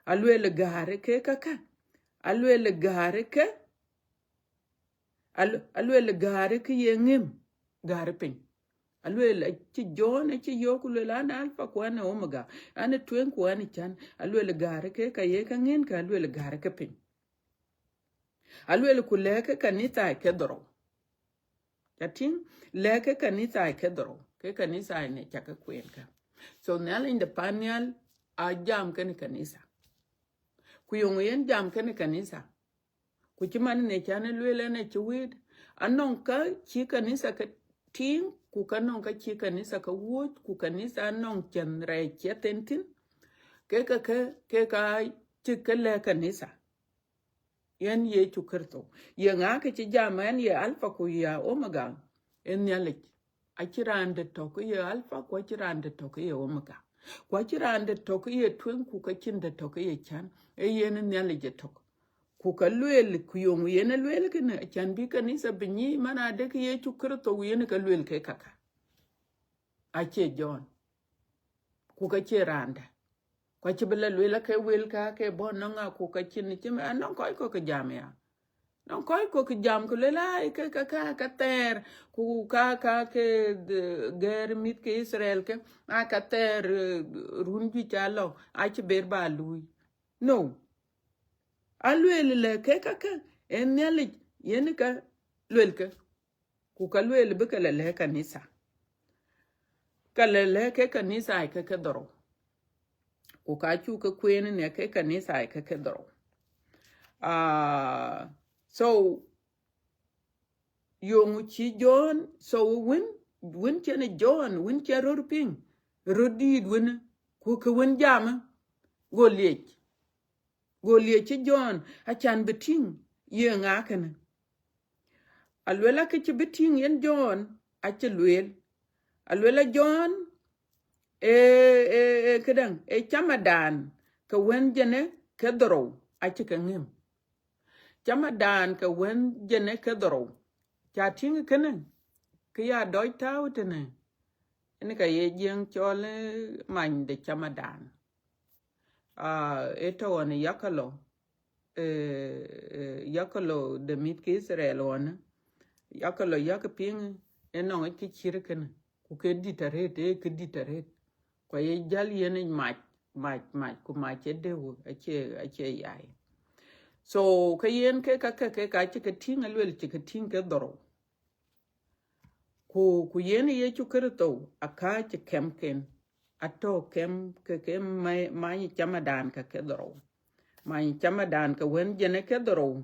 Aluel gäär ke käkä. Aluel gäär ke, al-, aluel gäär ke ye ŋëm, gäär piny. Aluel acï John acï yök ku luel an Alpha ku an Omega, an tueŋ ku an can. Aluel gäär ke ka ye ka ŋën ke, aluel gäär ke piny. Aluel ku lɛ̈k ke kanitha ke dhorou. Ca tïŋ, lɛ̈k ke kanitha ke dhorou, ke kanitha në ca ke kueen ka. So Nhialic de pan nhial a jam kenë kanitha. Ku yeŋö yen jam kenë kanitha? Ku cï man në can ë lueel ɛn acï wëët, anɔŋ ka cï kanitha ke tïŋ, ku ka nɔŋ ka cï kanitha ke wuɔ̈c, ku kanitha anɔŋ cɛn rɛɛc ciɛth en thïn, ke ka ke, ke ka cï ke lɛ̈k kanitha. Yen Yecu Kërtho. Ye ŋa ke cï jam ɛn ye Alpha ku ya Omega? ë Nhialic. Acï raan de tök ye Alpha, ku acï raan de tök ye Omega. Ku acï raan de tök ye tueŋ, ku ka cïn de tök ye can. Ee yen Nhialic ë tök. Ku ka lueel, ku yöŋ yen ë lueel kënë, can bï kanitha bï nyic man adek Yecu Kërtho, yen ka lueel ke kaka. Acie John. Ku ka cie raan dɛ̈. Ku acï bï la lueel ake wël ka ke bɔ̈ nɔŋ ŋa, ku ka cïn cï anɔŋ kɔc kɔ̈k ke jam ya. Nɔŋ kɔc kɔ̈k ke jam ku lueel ai ke ka ka ka thɛɛr, ku ka ka ke gɛ̈ɛ̈r mïth ke Itharel ke, a ka thɛɛr, eh, run juëc ca lɔ, acï ber ba luui. No. A lueel lɛ ke ka ke, ee Nhialic yen ka lueel ke. Ku ka lueel bï ke la lɛ̈k kanitha. Ka la lɛ̈k ke kanitha ke ke dhorou. Ku ka cuk ke kueen në ke kanitha ke ke dhorou. Ah, so, yöŋ cï John, so wën, wën cïn John, wën cï röt piŋ, röt dïït wën, ku ke wën jam, go liec. Go liec cï John, acan bï tïŋ, ye ŋa kënë? Aluel a kë cï bï tïŋ yen John, acï lueel. Aluel a John, e, e, e këdäŋ, e camadan, ke wën jënë ke dhorou, acï ke ŋëm. Camadan ke wën jënë ke dhorou. Ca tïŋ kënë, kë ya dɔc tääu tënë, ënë ka ye Jiëŋ cɔl, eh, many de camadan. Ah, e tɔ̈ ɣɔn yakalo, eh, eh, yakalo de mïth ke Itharel ɣɔn, yakalo yak piŋ, e nɔŋ kë cïr kënë, ku ke dït arëët, e kë dït arëët. Ku aye jäl yen ic mac, mac, mac, ku mac e dëu, acie, acie yai. So, ke yen ke ka ke, ke ka cï ke tïŋ, aluel cï ke tïŋ ke dhorou. Ku, ku yen Yecu Kërtho, aka cï kɛmken, atɔ̈ kɛm ke, ke ma-, many camadan ke ke dhorou. Many camadan ke wën jënë ke dhorou.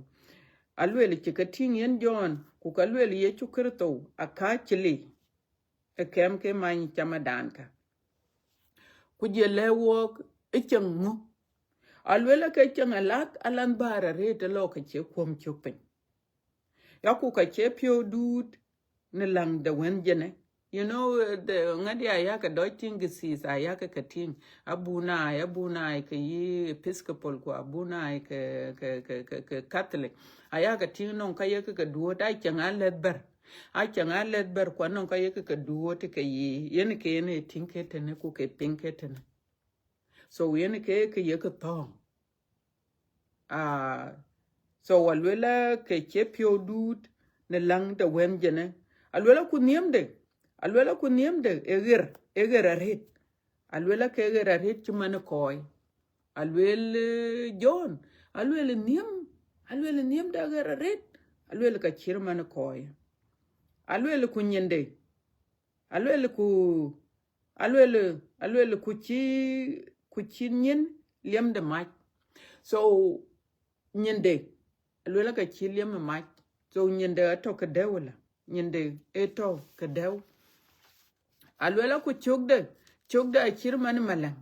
Aluel cï ke tïŋ yen John, ku ka luel Yecu Kërtho, aka cï lic. E kɛm ke many camadan ka. Ku jël lɛ̈k wɔk, e cieŋ ŋö? Aluel a ke cieŋ alath, alan bäär arëët e lɔ ke cie kuɔm cök piny. Ya ku ka cie piɔ̈u duut në läŋ de wën jënë. You know, eh, the, ŋadi ayak dɔc tïŋ disease, ayak ke tïŋ. Abunai, abunai ke yï Episcopal ku abunai ke, ke, ke, ke, ke Catholic. Ayak tïŋ nɔŋ ka yek ke duɔ̈t, a cieŋ alɛth bɛ̈r. A cieŋ alɛth bɛ̈r ku anɔŋ ka yek ke duɔ̈t ke yï. Yen ke yen e tïŋ ke tënë ku ke piŋ ke tënë. So yen ke, ke yek thɔ̈ɔ̈ŋ. Ah, so aluel a ke cie piɔ̈u duut në läŋ de wën jënë. Aluel a ku nhiëmde, aluel a ku nhiëmde e ɣer, e ɣer arëët. Aluel a ke ɣer arëët cï man kɔɔi. Aluel, eh, John, aluel nhiëm, aluel nhiëmde ɣer arëët, aluel ka cïr man kɔɔi. Aluel ku nyinde, aluel ku, aluel, aluel ku cï, ku cï nyin liɛm de mac. So, nyinde, aluel ka cï liɛm ë mac. So, nyinde atɔ̈ ke dɛ̈u la. Nyinde e tɔ̈ ke dɛ̈u. Aluel a ku cökde, cökde acïr man malɛŋ.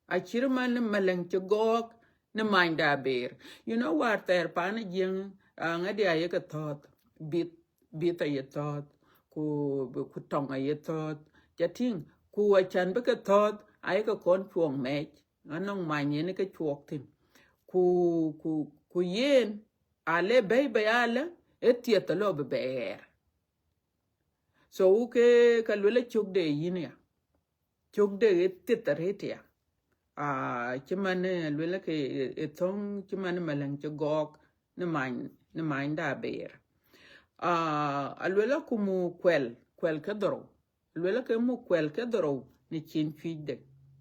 Acïr man malɛŋ cï gɔɔk në manyda ber. You know, wäär thɛɛr paan ë Jiëŋ, ah, ŋadi aye ke thɔ̈ɔ̈th, bith, bith aye thɔ̈ɔ̈th, ku, ku tɔŋ aye thɔ̈ɔ̈th. Ca tïŋ, ku acan bï ke thɔ̈ɔ̈th, aye ke kɔn cuɔɔk mɛɛc. Anɔŋ many yen ke cuɔɔk thïn. Ku, ku, ku yen, ale bɛ̈i bɛ̈i alë, e thieth alɔ bï bɛɛr. So, ke, ka luel a cökde yïn ya. Cökde e thieth arëët ya. Ah, cï man, eh, luel ke, eh, e thöŋ, cï man malɛŋ cï gɔɔk në many, në manyda ber. Ah, aluel a ku mu kuɛl, kuɛl ke dhorou. Aluel ke mu kuɛl ke dhorou në cin cuëcde.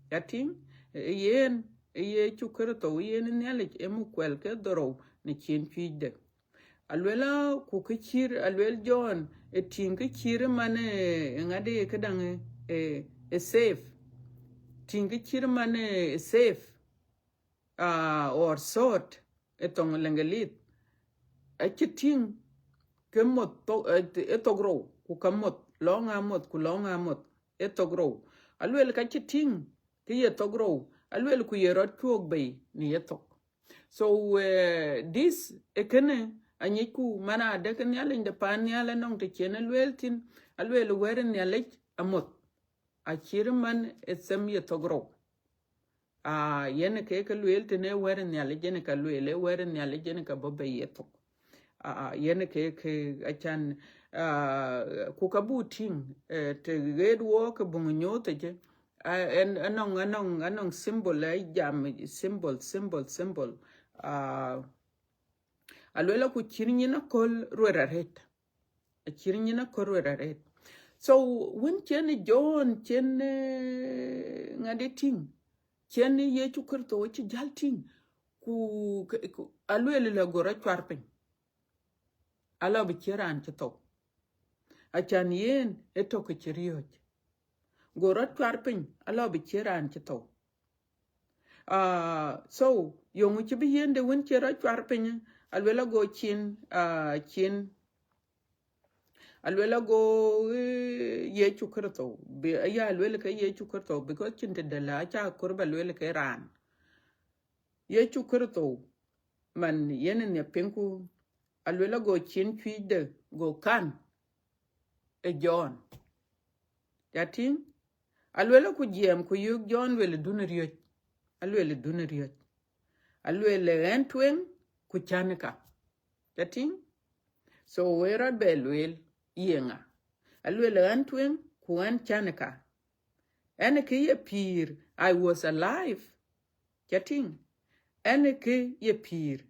Ca tïŋ, eh, yen, eh, Yecu Kërtho, yen Nhialic e mu kuɛl ke dhorou në cin cuëcde. Aluel a ku kë cïr, aluel John, e tïŋ kë cïr man, eh, ŋadi këdäŋ, eh, eh, safe. Tïŋ kë cïr man, eh, safe, ah, or sword, e thoŋ Leŋgelith. Acï tïŋ ke moth tho-, eh, e thok rou, ku ka moth, lɔŋ a moth, ku lɔŋ a moth, e thok rou. Aluel ka cï tïŋ, ke ye thok rou, aluel ku ye rɔt cuɔɔk bei në ye thok. So, eh, this, e kënë, Anyicku man adek Nhialic de paan nhial anɔŋ të cïn ë lueel thïn, alueel wɛ̈t Nhialic amoth, acït man ë them ye thok rou. Aa, yen ke ke lueel tënë wɛ̈t Nhialic, yen ka lueel ë wɛ̈t Nhialic, yen ka bɔ̈ bei ye thok. Aa, yen ke ke acan, aa, ku ka buk tïŋ, eh, të ɣet wɔ ke buŋ nyooth ëcë, aa, ɛn, anɔŋ, anɔŋ, anɔŋ symbol, ë jam symbol, symbol, symbol. Aa, alueel ku cïn nyin aköl ruet arët. Acït nyin aköl ruet arët. So, wën cïn John, cïn, eh, ŋadï tïŋ, cïn Yecu Kërtho acï jäl tïŋ, ku, ku alueel la go rɔt cuar piny, ala bï cïn raan cï thou. Acan yen ë tök cï riɔ̈ɔ̈c. Go rɔt cuar piny, ala bï cïn raan cï thou. Ah, so, yöŋ cï bï yen de wën cï rɔt cuar piny, alueel ago cïn, ah, cïn, alueel ago, eh, Yecu Kërtho. Bï, aya lueel ke Yecu Kërtho, because cïn tëde la aca kɔɔr ba lueel ke raan. Yecu Kërtho, man yen ë piŋku, alueel ago cïn cuëcde, go kan ë John. Ya tïŋ? Alueel ku jiɛɛm ku yök John, lueel dun riɔ̈c. Alueel dun riɔ̈c. Alueel ɣɛn tueŋ ku cän ka. Ya tïŋ? So, wë rɔt bɛ lueel, ye ŋa? Alueel ɣɛn tueŋ ku ɣɛn cän ka. Ɛn kë ye pïïr, I was alive. Ca tïŋ? Ɛn kë ye pïïr.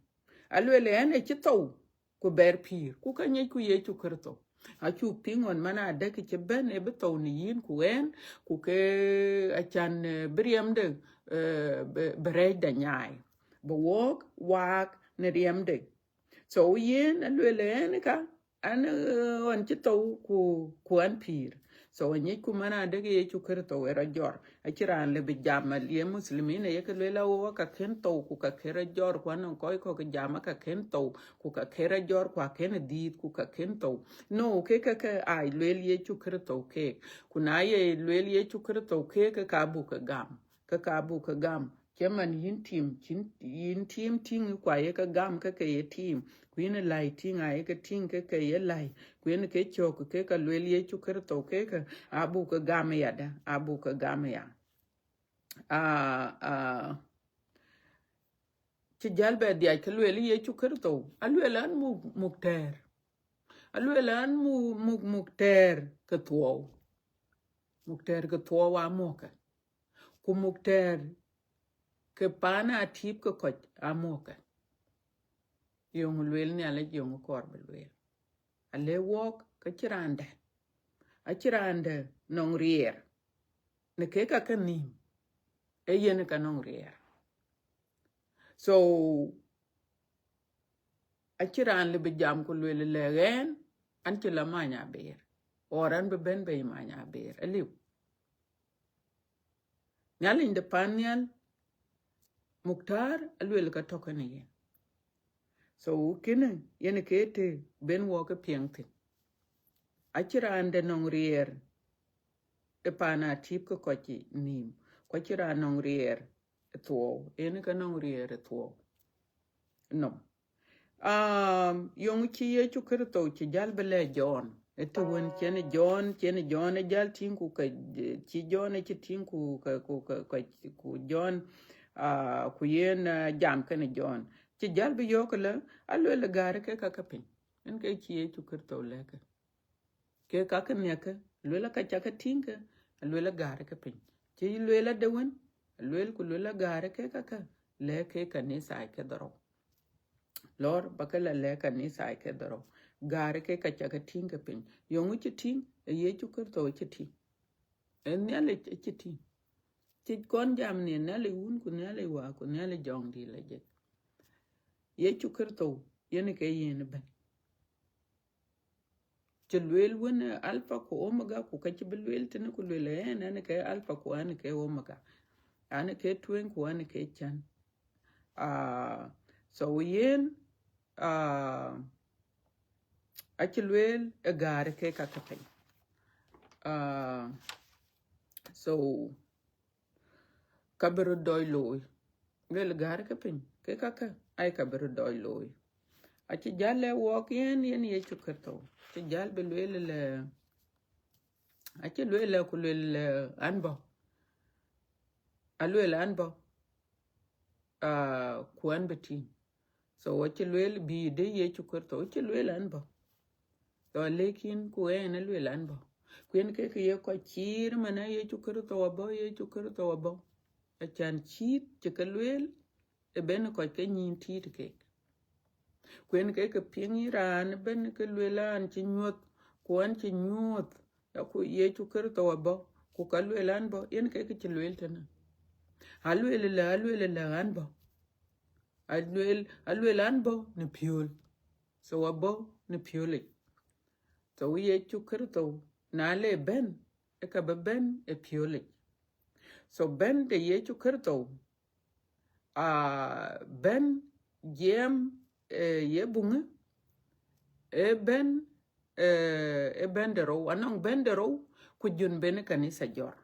Alueel ɛn ë cï thou, ku bɛɛr pïïr. Ku ka nyicku Yecu Kërtho. Acuk piŋ ɣɔn man adek cï bɛ̈n ë bï thou në yïn ku ɣɛn, ku ke acan, eh, bï riɛmde, eh, bï, bï rɛɛcda nyaai. Bï wɔɔk waak në riɛmde. So yen alueel ɛn ka, an, eh, ɣɔn cï thou ku, ku an pïïr. So anyicku man adek Yecu Kërtho ë rɔt jɔr. Acïn raan lëu bï jam, ye Muslimin ayek lueel aɣo ka kën thou ku ka kën rɔt jɔr, ku anɔŋ kɔc kɔ̈k jam ka kën thou ku ka kën rɔt jɔr, ku akën dhiëth ku ka kën thou. No, ke ka ke aa lueel Yecu Kërtho keek. Ku na ye lueel Yecu Kërtho keek, ke ka buk ke gam. Ke ka buk ke gam. Cïmën yïn tim, cïn, yïn tim tïŋ, ku ayek gam ke ke ye tim, ku yïn läi tïŋ ayek tïŋ ke ke ye läi, ku yen ke cök ke ka lueel Yecu Kërtho ke ke, abuk ke gam yadë, abuk ke gam ya. Aa, aa, cï jäl bɛ dhiac ke lueel Yecu Kërtho, alueel an muk, muk tɛɛr. Alueel an mu-, muk, muk tɛɛr ke thuɔɔu. Muk tɛɛr ke thuɔɔu amuɔ̈kkë. Ku muk tɛɛr ke paan atïp ke kɔc amuɔ̈kkë. Yöŋ lueel Nhialic, yöŋ kɔɔr bï lueel. Ale wɔɔk ke cïn raan dɛ̈. Acïn raan dɛ̈ nɔŋ riɛɛr. Në kek ka ke nhïïm, ee yen ka nɔŋ riɛɛr. So, acïn raan lëu bï jam ku lueel lɛ ɣɛn, an cï la many abëër, or an bï bɛ̈n bei many abëër. Aliu. Nhialic de paan nhial, muktar alueel ka tɔ̈ kenë yen. So, kënë yen ke të ben wɔ ke piɛŋ thïn. Acïn raan dɛ̈ nɔŋ riɛɛr ë paan atïp ke kɔc nhïïm, ku acïn raan nɔŋ riɛɛr ë thuɔɔu, yen ka nɔŋ riɛɛr ë thuɔɔu. Nom. Um, yöŋ cï Yecu Kërtho cï jäl bï lɛ̈k John. Ë të wën cïn John, cïn John ë jäl tïŋ ku ka, cï John ë cï tïŋ ku ka, ku ka, ka, ku John, ah, ku yen, ah, jam kenë John. Cï jäl bï yɔ̈ɔ̈k ëlë, alueel gäär ke ka ke piny. Yen ke cï Yecu Kërtho lɛ̈k ke. Ke ka ke nhiäk ke, lueel ka ca ke tïŋ ke, alueel gäär ke piny. Cï lueel ade wën, alueel ku lueel gäär ke ka ke, lɛ̈k ke kanitha ke dhorou. Lɔɔr ba ke la lɛ̈k kanitha ke dhorou. Gäär ke ka ca ke tïŋ ke piny. Yöŋ cï tïŋ, ë Yecu Kërtho cï tïŋ. Ë Nhialic cï tïŋ. Cï kɔn jam në Nhialic Wun ku Nhialic Wä ku Nhialic Jɔŋdït la jek. Yecu Kërtho, yen ke yen ëbɛ̈n. Cï lueel wën, eh, Alpha ku Omega, ku ka cï bï lueel tënë ku lueel, eh, ɛn, ɛn ke Alpha ku ɛn ke Omega. Ɛn ke tueŋ ku ɛn ke cän. Ah, so yen, ah, acï lueel ë gäär ke ka ke piny. Ah, so, ka bï röt dɔc looi. Lueel gäär ke piny, ke ka ke, ai ka bï röt dɔc looi. Acï jäl lɛ̈k wɔɔk yen, yen Yecu Kërtho. Acï jäl bï lueel lɛ, acï lueel lɛ ku lueel lɛ an bɔ̈. Alueel an bɔ̈, ah, ku an bï tïŋ. So acï lueel bï de Yecu Kërtho, acï lueel an bɔ̈. So lekin ku ɣɛn alueel an bɔ̈. Ku yen kek ye kɔc ciir man a Yecu Kërtho abɔ̈, Yecu Kërtho abɔ̈. Acän cït cï ke lueel, ë ben kɔc ke nyïn tiit keek. Ku yen kek ke piŋ yï raan ëbën ke lueel an cï nyuɔ̈th, ku an cï nyuɔ̈th, ya ku Yecu Kërtho abɔ̈, ku ka lueel an bɔ̈, yen kek cï lueel tënë. Alueel lɛ, alueel lɛ an bɔ̈. Alueel, alueel an bɔ̈ në piöl. So abɔ̈ në piölic. So Yecu Kërtho, na le ben, ë ka bï ben ë piölic. So ben de Yecu Kërtho, ah, ben jiɛɛm, eh, ye buŋë, e ben, eh, e ben de rou, anɔŋ ben de rou, ku jön ben kanitha jɔr.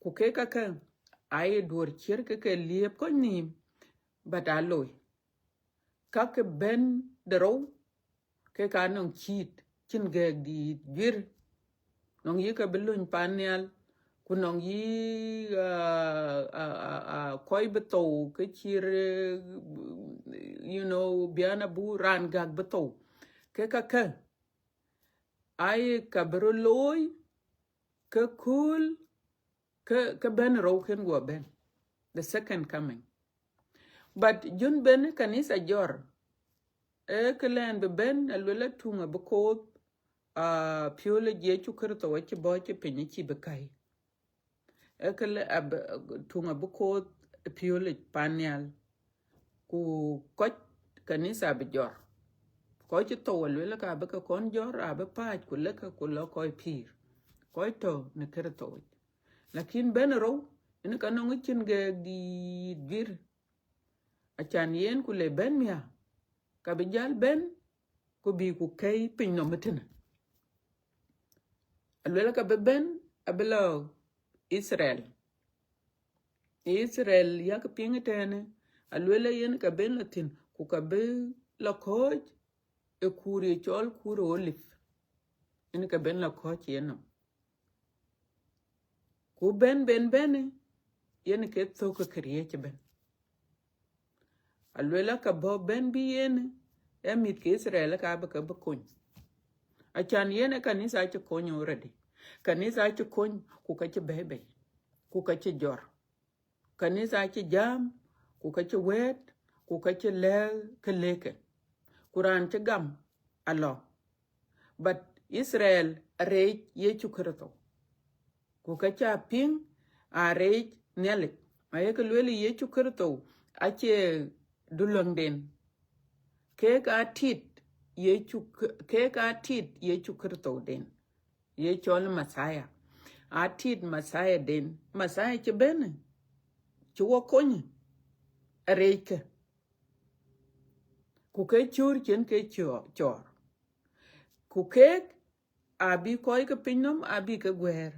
Ku kek kakë, aye duɔ̈r ciɛ̈r ke ke liep kɔc nïïm, but aloi. Ka ke ben de rou, ke ka nɔŋ cït, cïn gɛɛk dït juër. Nɔŋ yï ke bï löny pan nhial, ku nɔŋ yï, ah, ah, ah, ah, kɔc bï thou ke cï rëër, you know, bian abu raan gäk bï thou. Ke kakë, aye ka bï röt looi, ke kööl, ke, ke ben rou kën guɔ ben. The second coming. But jön ben kanitha jɔr, ee kë lɛn bï ben, aluel atuŋ abï koth, ah, piöl ë Yecu Kërtho acï bɔ̈ cï piny acï bï käi. Ee kë lɛ abï, tuŋ abï koth piölic pan nhial. Ku kɔc kanitha abï jɔr. Kɔc cï thou aluel ka abï ke kɔn jɔr, abï pääc ku lëkë ku lɔ kɔc pïïr. Kɔc tɔ̈ në Kërtho yic. Lakin ben rou, yen ka nɔŋ cïn gɛɛk dït juër. Acän yen ku le ben miäk, ka bï jäl ben, ku bï ku kɛ̈i piny nɔm ëtënë. Aluel ka bï ben, abï lɔ Itharel. Itharel yak piŋ ëtënë, aluel yen ka ben lɔ thïn, ku ka bï lɔ kɔ̈ɔ̈c ë kuur ye cɔl kuur ë Olip. Yen ka ben lɔ kɔ̈ɔ̈c yen nɔm. Ku ben, ben, ben, yen ke thök ke këriëëc ëbën. Aluel ka bɔ̈ ben bï yen, ee mïth ke Itharel ka bï ke bï kony. Acän yen ë kanitha acï kony already. Kanitha acï kony, ku ka cï bɛ̈i bei, ku ka cï jɔr. Kanitha acï jam, ku ka cï wɛ̈ɛ̈t, ku ka cï lɛ̈k ke lëkë. Ku raan cï gam alɔ. But Itharel areec Yecu Kërtho. Ku ka ca piŋ areec Nhialic. Ayek lueel Yecu Kërtho acie dulɔŋden. Kek aa tit Yecu K-, kek aa tit Yecu Kërtho den. Ye cɔl Messiah. Aa tit Messiah den. Messiah cï ben, cï wɔ kony, areec kë. Ku ke cöör cïn ke cɔɔr, cɔɔr. Ku kek abï kɔc ke piny nɔm abï ke guɛ̈ɛ̈r.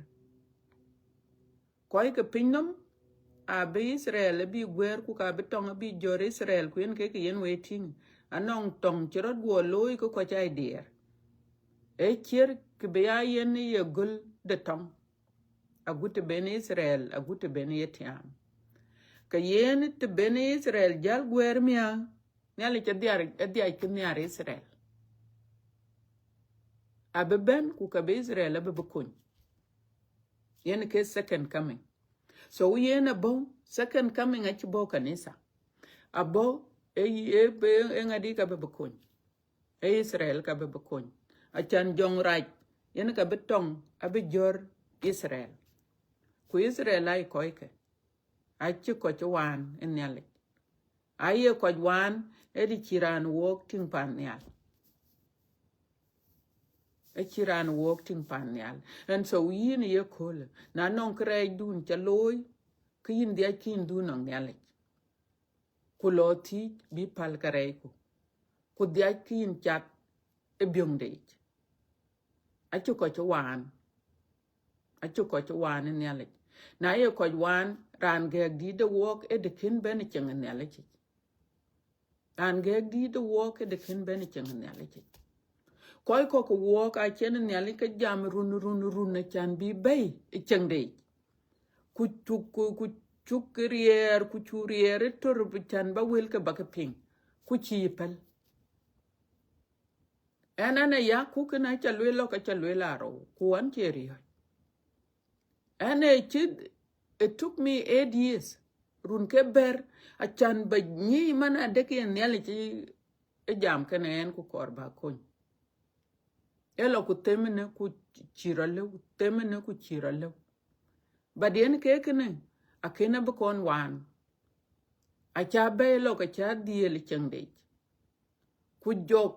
Kɔc ke piny nɔm abï Itharel abï guɛ̈ɛ̈r, ku ka bï tɔŋ abï jɔr Itharel, ku yen kek yen wëi tïŋ. Anɔŋ tɔŋ cï rɔt guɔ looi ke kɔc aa diɛɛr. Ee ciɛ̈r kë bï ya yen ye göl de tɔŋ. Agut të ben Itharel, agut të ben ye tiaam. Ke yen të ben Itharel jäl guɛ̈ɛ̈r miäk, Nhialic adhiar, adhiac kë nhiar Itharel. Abï ben, ku ka bï Itharel abï bï kony. Yen ke second coming. So yen abɔ̈, second coming acï bɔ̈ kanitha. Abɔ̈, e, e, e, e ŋadï ka bï bï kony. E Itharel ka bï bï kony. Acän jɔŋrac, yen ka bï tɔŋ, abï jɔr Itharel. Ku Itharel aa kɔckë. Acï kɔc waan ë Nhialic. Aye kɔc waan, ë dï cï raan wook tïŋ pan nhial. Ë cï raan wook tïŋ pan nhial. And so yïn ye köölë, na nɔŋ kërɛɛcdun ca looi, ke yïn dhiac ke yïn dhuk nɔŋ Nhialic. Ku lɔ thiëc bï päl kërɛɛcku. Ku dhiac ke yïn cath ë biöŋde yic. Acï kɔc waan. Acï kɔc waan ë Nhialic. Na ye kɔc waan, raan gɛɛk dïït de wook, ë dï kën ben ë cieŋ ë Nhialic yic. Raan gɛ̈k dït ë wuɔɔk këde kën bɛ̈n ë cieŋ Nhialic yic. Kɔc kɔ̈k ë wuɔɔk acïn Nhialic ke jam run, run, run, acän bï bɛ̈i ë cieŋde yic. Ku cuk, ku, ku cuk riɛɛr, ku cuk riɛɛr ë tör, acän ba wëlke ba ke piŋ, ku cïï päl. Ɛn, ɛn aya, ku kën aca lueel lɔ̈k, aca lueel arou, ku ɣɛn cie riɔ̈c. Ɛn ë cï, it took me eight years, run ke bɛ̈t, acän ba nyic man adek yen Nhialic ë, ë jam kënë ɛn, ku kɔɔr ba kony. Ë lɔ ku them ënë ku cïï rɔt lëu, them ënë ku cïï rɔt lëu. But yen kek kënë, akën abï kɔn waan. Aca bɛ̈i lɔ̈k, aca dhiël ë cieŋde yic. Ku jɔk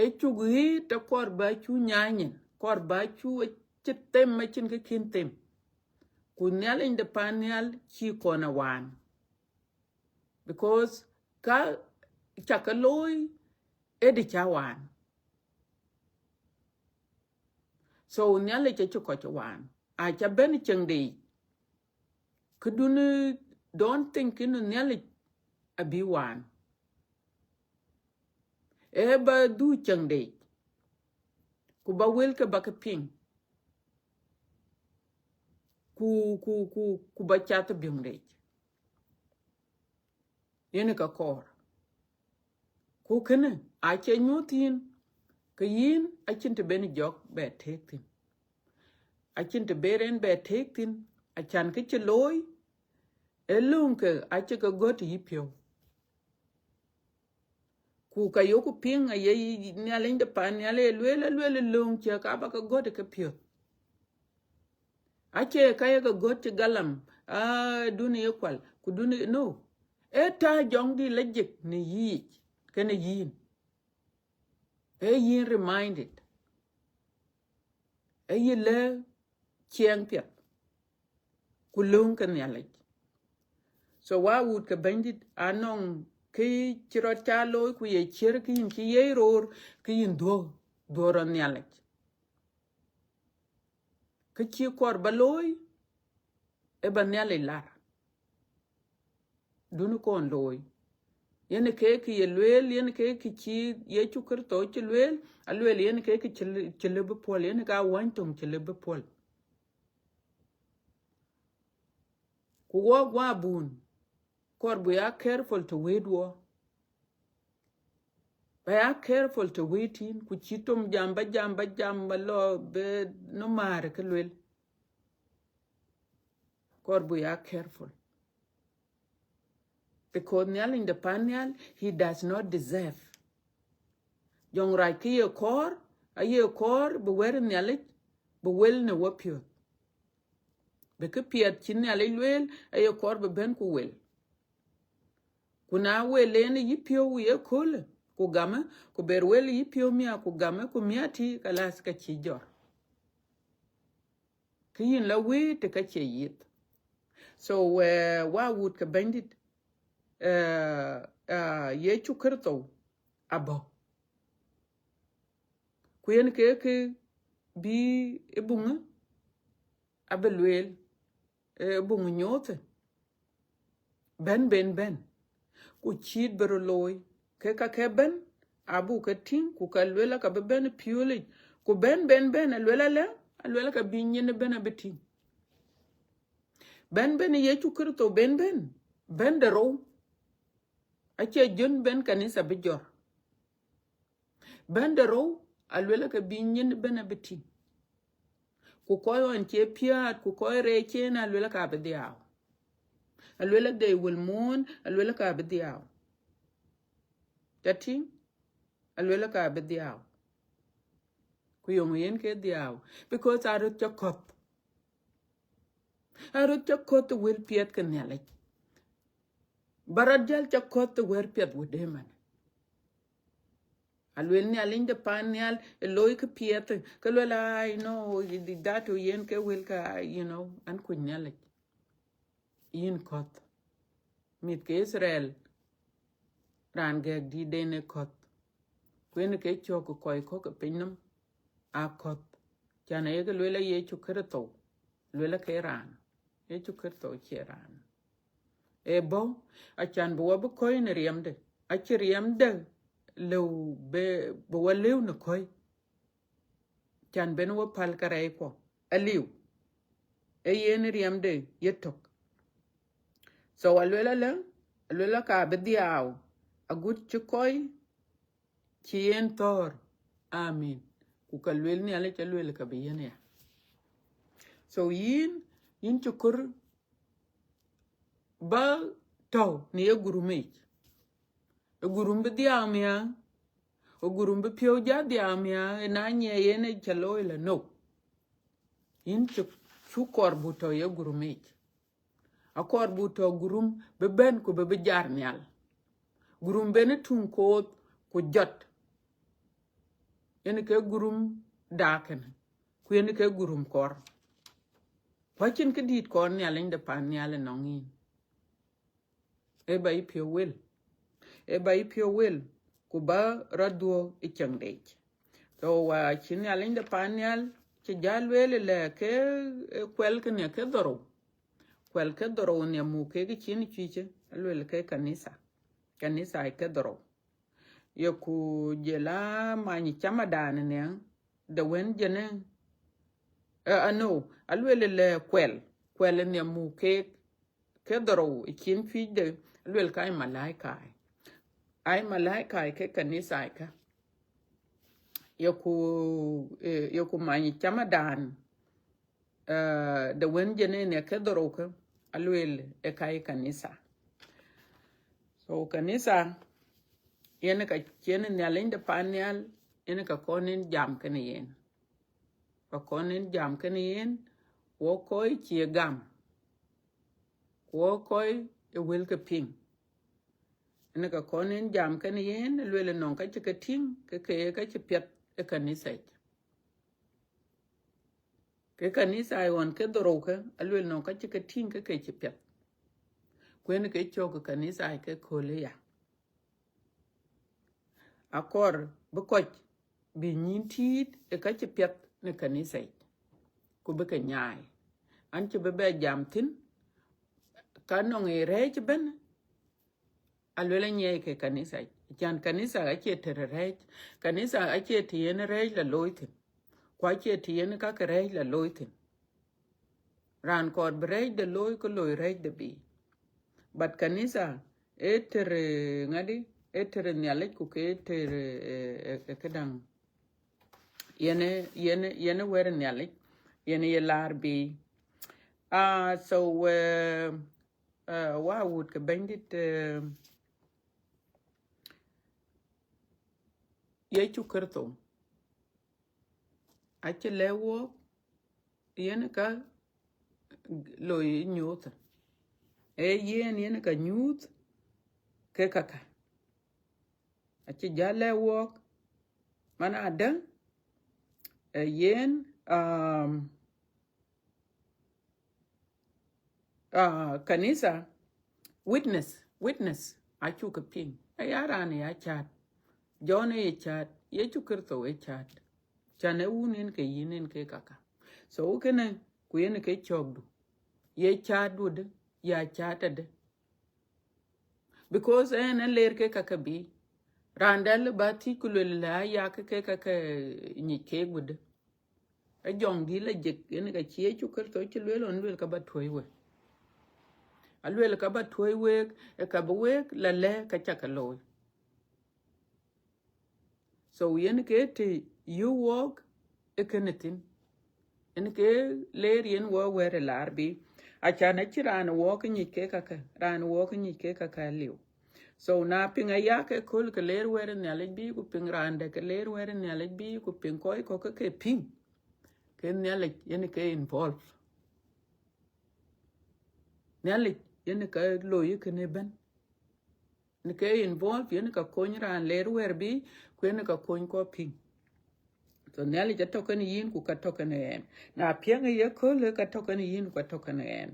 ë cuk ɣet, akɔɔr ba cu nyaai nyin, kɔɔr ba cu acï them, acïn kë kën them. Ku Nhialic de pan nhial cïï kɔn a waan. Because ka ca ke looi, ë dï ca waan. So Nhialic acï kɔc waan, aca bɛ̈n cieŋde yic. Këdun, don't think inu Nhialic abï waan. Ë ba dhuk cieŋde yic, ku ba wëlke ba ke piŋ, ku, ku, ku, ku ba cath ë biöŋde yic. Yen ë ka kɔɔr. Ku kënë acie nyuɔ̈th yïn, ke yïn acïn të ben jɔk bɛ tëëk thïn. Acïn të ben en bɛ tëëk thïn, acän kë cï looi, ë lööŋke acï ke gɔ̈t yï piɔ̈u. Ku ka yoku piŋ, aye Nhialic de pan nhial ë lueel, alueel lööŋ ciɛk aba ke gɔ̈t ke piɔ̈th. Acie ka ye ke gɔ̈t cï galam, aa, dun ye kual, ku dun ye, no. Ee ta jɔŋdï la jik në yic, kënë yïn. Ee yïn reminded. Ee yï lë ciɛɛŋ piɛth, ku lööŋ ke Nhialic. So wa wut ke Bɛ̈nydït, anɔŋ kë cï rɔt ca looi, ku ye ciɛ̈r kë yïn cï ye roor, kë yïn dhuɔ̈k, dhuɔ̈k rɔt Nhialic. Kë cï kɔɔr ba looi, ë ba Nhialic lar. Dun kɔn looi. Yen ke kë ye lueel, yen ke kë cï Yecu Kërtho cï lueel, alueel yen ke kë cï lë-, cï lëu bï puɔ̈l, yen ka wany töŋ cï lëu bï puɔ̈l. Ku wɔk wa bun, kɔɔr bï ya careful të wëët wɔ. Ba ya careful të wëët yïn, ku cï tom jam, ba jam, ba jam, ba lɔ bë nɔm määr kë lueel. Kɔɔr bï ya careful. Because Nhialic de pan nhial, he does not deserve. Jɔŋrac kë ye kɔɔr, aye kɔɔr bï wɛ̈t Nhialic, bï wël në wɔ piɔ̈th. Bï kë piɛth cï Nhialic lueel, aye kɔɔr bï bɛ̈n ku wël. Ku na wël en yï piɔ̈u ye köölë, ku gamë, ku ber wël yï piɔ̈u miäk, ku gamë, ku miäk tï, kalas ka cï jɔr. Kë yïn la wëët të ka cie yith. So, eh, wa wut ke Bɛ̈nydït, eh, eh, Yecu Kërtho abɔ̈. Ku yen ke kë bï ë buŋë abï lueel, ë buŋ nyoothë. Bɛ̈n ben bɛ̈n, ku cït bï rɔt looi, ke ka ke bɛ̈n, abuk ke tïŋ, ku ka lueel ka bï bɛ̈n piöölic, ku bɛ̈n ben bɛ̈n, alueel alë, alueel ka bï nyin ëbɛ̈n abï tïŋ. Bɛ̈n ben Yecu Kërtho ben ben, bɛ̈n de rou. Acie jön ben kanitha bï jɔr. Bɛ̈n de rou, alueel ka bï nyin ëbɛ̈n abï tïŋ. Ku kɔc ɣɔn cie piäät, ku kɔc reec cin, alueel ka bï dhiau. Alueel they will mourn, alueel ka bï dhiau. Ca tïŋ? Alueel ka bï dhiau. Ku yöŋö yen ke dhiau? Because aa röt ca kɔ̈th. Aa röt ca kɔ̈th wël piɛth ke Nhialic. Ba rɔt jäl ca kɔ̈th wɛ̈t piɛth wëde man. Alueel Nhialic de pan nhial, ë looi kë piɛth, ke lueel, "Ai, no, that yen ke wël ka, you know, an kuc Nhialic." Yïn kɔ̈th. Mïth ke Itharel, raan gɛ̈k dït den ë kɔ̈th. Ku yen ke cök kɔc kɔ̈k ë piny nɔm aa kɔ̈th. Can ayek lueel a Yecu Kërtho, lueel ke raan. Yecu Kërtho cie raan. Ee bɔ̈, acan bï wɔ bï kɔ̈ɔ̈c në riɛmde. Acï riɛmde lëu bï, bï wɔ lëu në kɔ̈i, can ben wɔ päl kärɛckuɔ, aliu. Ee yen riɛmde yetök. So aluel alë, aluel aka bï dhiau agut cï kɔc cï yen thɔ̈ɔ̈r. Amen. Ku ka luel Nhialic, aluel ka bï yen ya. So yïn, yïn cï kɔɔr ba tɔ̈u në ye gurum yic. Ë gurum bï dhiau miäk, ë gurum bï piɔ̈u ja dhiau miäk, ë na nyiɛ yen ë cä looi la, no. Yïn cï, cuk kɔɔr bu tɔ̈u ye gurum yic. Akɔɔr bu tɔ̈u gurum bï bɛ̈n ku bï, bï jar nhial. Gurum ben ë tuŋ kooth ku jɔt. Yen ke gurum dak kënë, ku yen ke gurum kɔɔr. Ku acïn këdït kɔɔr Nhialic de pan nhial ënɔŋ yïn. Ee ba yï piɔ̈u wel. Ee ba yï piɔ̈u wel, ku ba rɔt dhuɔ̈k ë cieŋ dec. So wa cï Nhialic de pan nhial cï ja lueel lɛ ke, eh, kuɛl kënë ke dhorou. Kuɛl ke dhorou nhiam muk kek cin cuic, aluel ke kanitha. Kanitha ke dhorou. Yeku jela many camadan nhiam, de wën jene, eh, ano, aluel lɛ kuɛl, kuɛl nhiam muk kek ke dhorou ë cin cuic de, aluel ka ai malaika. Ai malaika ke kanitha ka. Yeku, eh, yeku many camadan, eh, de wën jene ne ke dhorou ke, aluel e ka ai kanitha. So kanitha, yen ka cien Nhialic de pan nhial, yen ka kɔn en jam kënë yen. Ka kɔn en jam kënë yen, wɔ kɔc cie gam. Ku wɔ kɔc ë wël ke piŋ. Yen ka kɔn en jam kënë yen, aluel nɔŋ ka cï ke tïŋ, ke ke ye ka cï piɛth ë kanitha yic. Ke kanitha ɣɔn ke dhorou ke, aluel nɔŋ ka cï ke tïŋ ke ke cï piɛth. Ku yen ke cök kanitha ke kööl ë ya. Akɔɔr bï kɔc bï nyïn tiit ë ka cï piɛth në kanitha yic, ku bï ke nyaai. An cï bï bɛ jam thïn, ka nɔŋ ë rɛɛc ëbɛ̈n, aluel anyiɛɛi ke kanitha yic. Can kanitha acie tëde rɛɛc, kanitha acie të yen rɛɛc la looi thïn, ku acie të yen ka ke rɛɛc la looi thïn. Raan kɔɔr bï rɛɛcde looi, ke loi rɛɛcde bï. But kanitha, ee tër, eh, ŋadï, ee tër Nhialic ku ke tër, eh, eh, eh, këdäŋ. Yen, yen, yen wɛ̈t Nhialic, yen ye laar bï. Ah, so, eh, eh, wa wut ke Bɛ̈nydït, eh, Yecu Kërtho. Acï lɛ̈k wok, yen ka loi nyuuth. Ee yen, yen ka nyuuth ke kaka. Acï ja lɛ̈k wok, man adë, ee yen, um, ah, kanitha, witness, witness, acuk ke piŋ. Aya raan ya caat. Jɔn ë ye caat, Yecu Kërtho ë caat. Can ë wun en ke yïn en ke kaka. So kënë, ku yen ke cɔ̈kdu. Ye caatdu dë, ya caat adë. Because en ë ler ke kaka bï. Raan dɛ̈ lë ba thiëc ku luel la ya ke, ke kaka nyic keek wudë. Ë jɔŋdï la jek, yen ka cï Yecu Kërtho cï lueel ɣɔn, luel ka ba tuɔ̈i wek. Aluel ka ba tuɔ̈i wek, ë ka bï wek la lɛ̈k ka cak ke looi. So yen ke të yï wok ë kënë thïn. Yen ke ler yen wɔ wɛ̈t ë laar bï. Acan acï raan wok nyic ke kaka, raan wok nyic ke kaka liu. So na piŋ aya ke kööl ke ler wɛ̈t Nhialic bï, ku piŋ raan dɛ̈ ke ler wɛ̈t Nhialic bï, ku piŋ kɔc kɔ̈k ke ke piŋ, ke Nhialic yen ke involve. Nhialic yen ka looi kënë ëbɛ̈n. Yen ke involve, yen ka kony raan ler wɛ̈t bï, ku yen ka kony kɔc piŋ. So Nhialic atɔ̈ kenë yïn ku ka tɔ̈ kenë ɣɛn. Na piɛŋ ë ye kööl, ka tɔ̈ kenë yïn ku ka tɔ̈ kenë ɣɛn.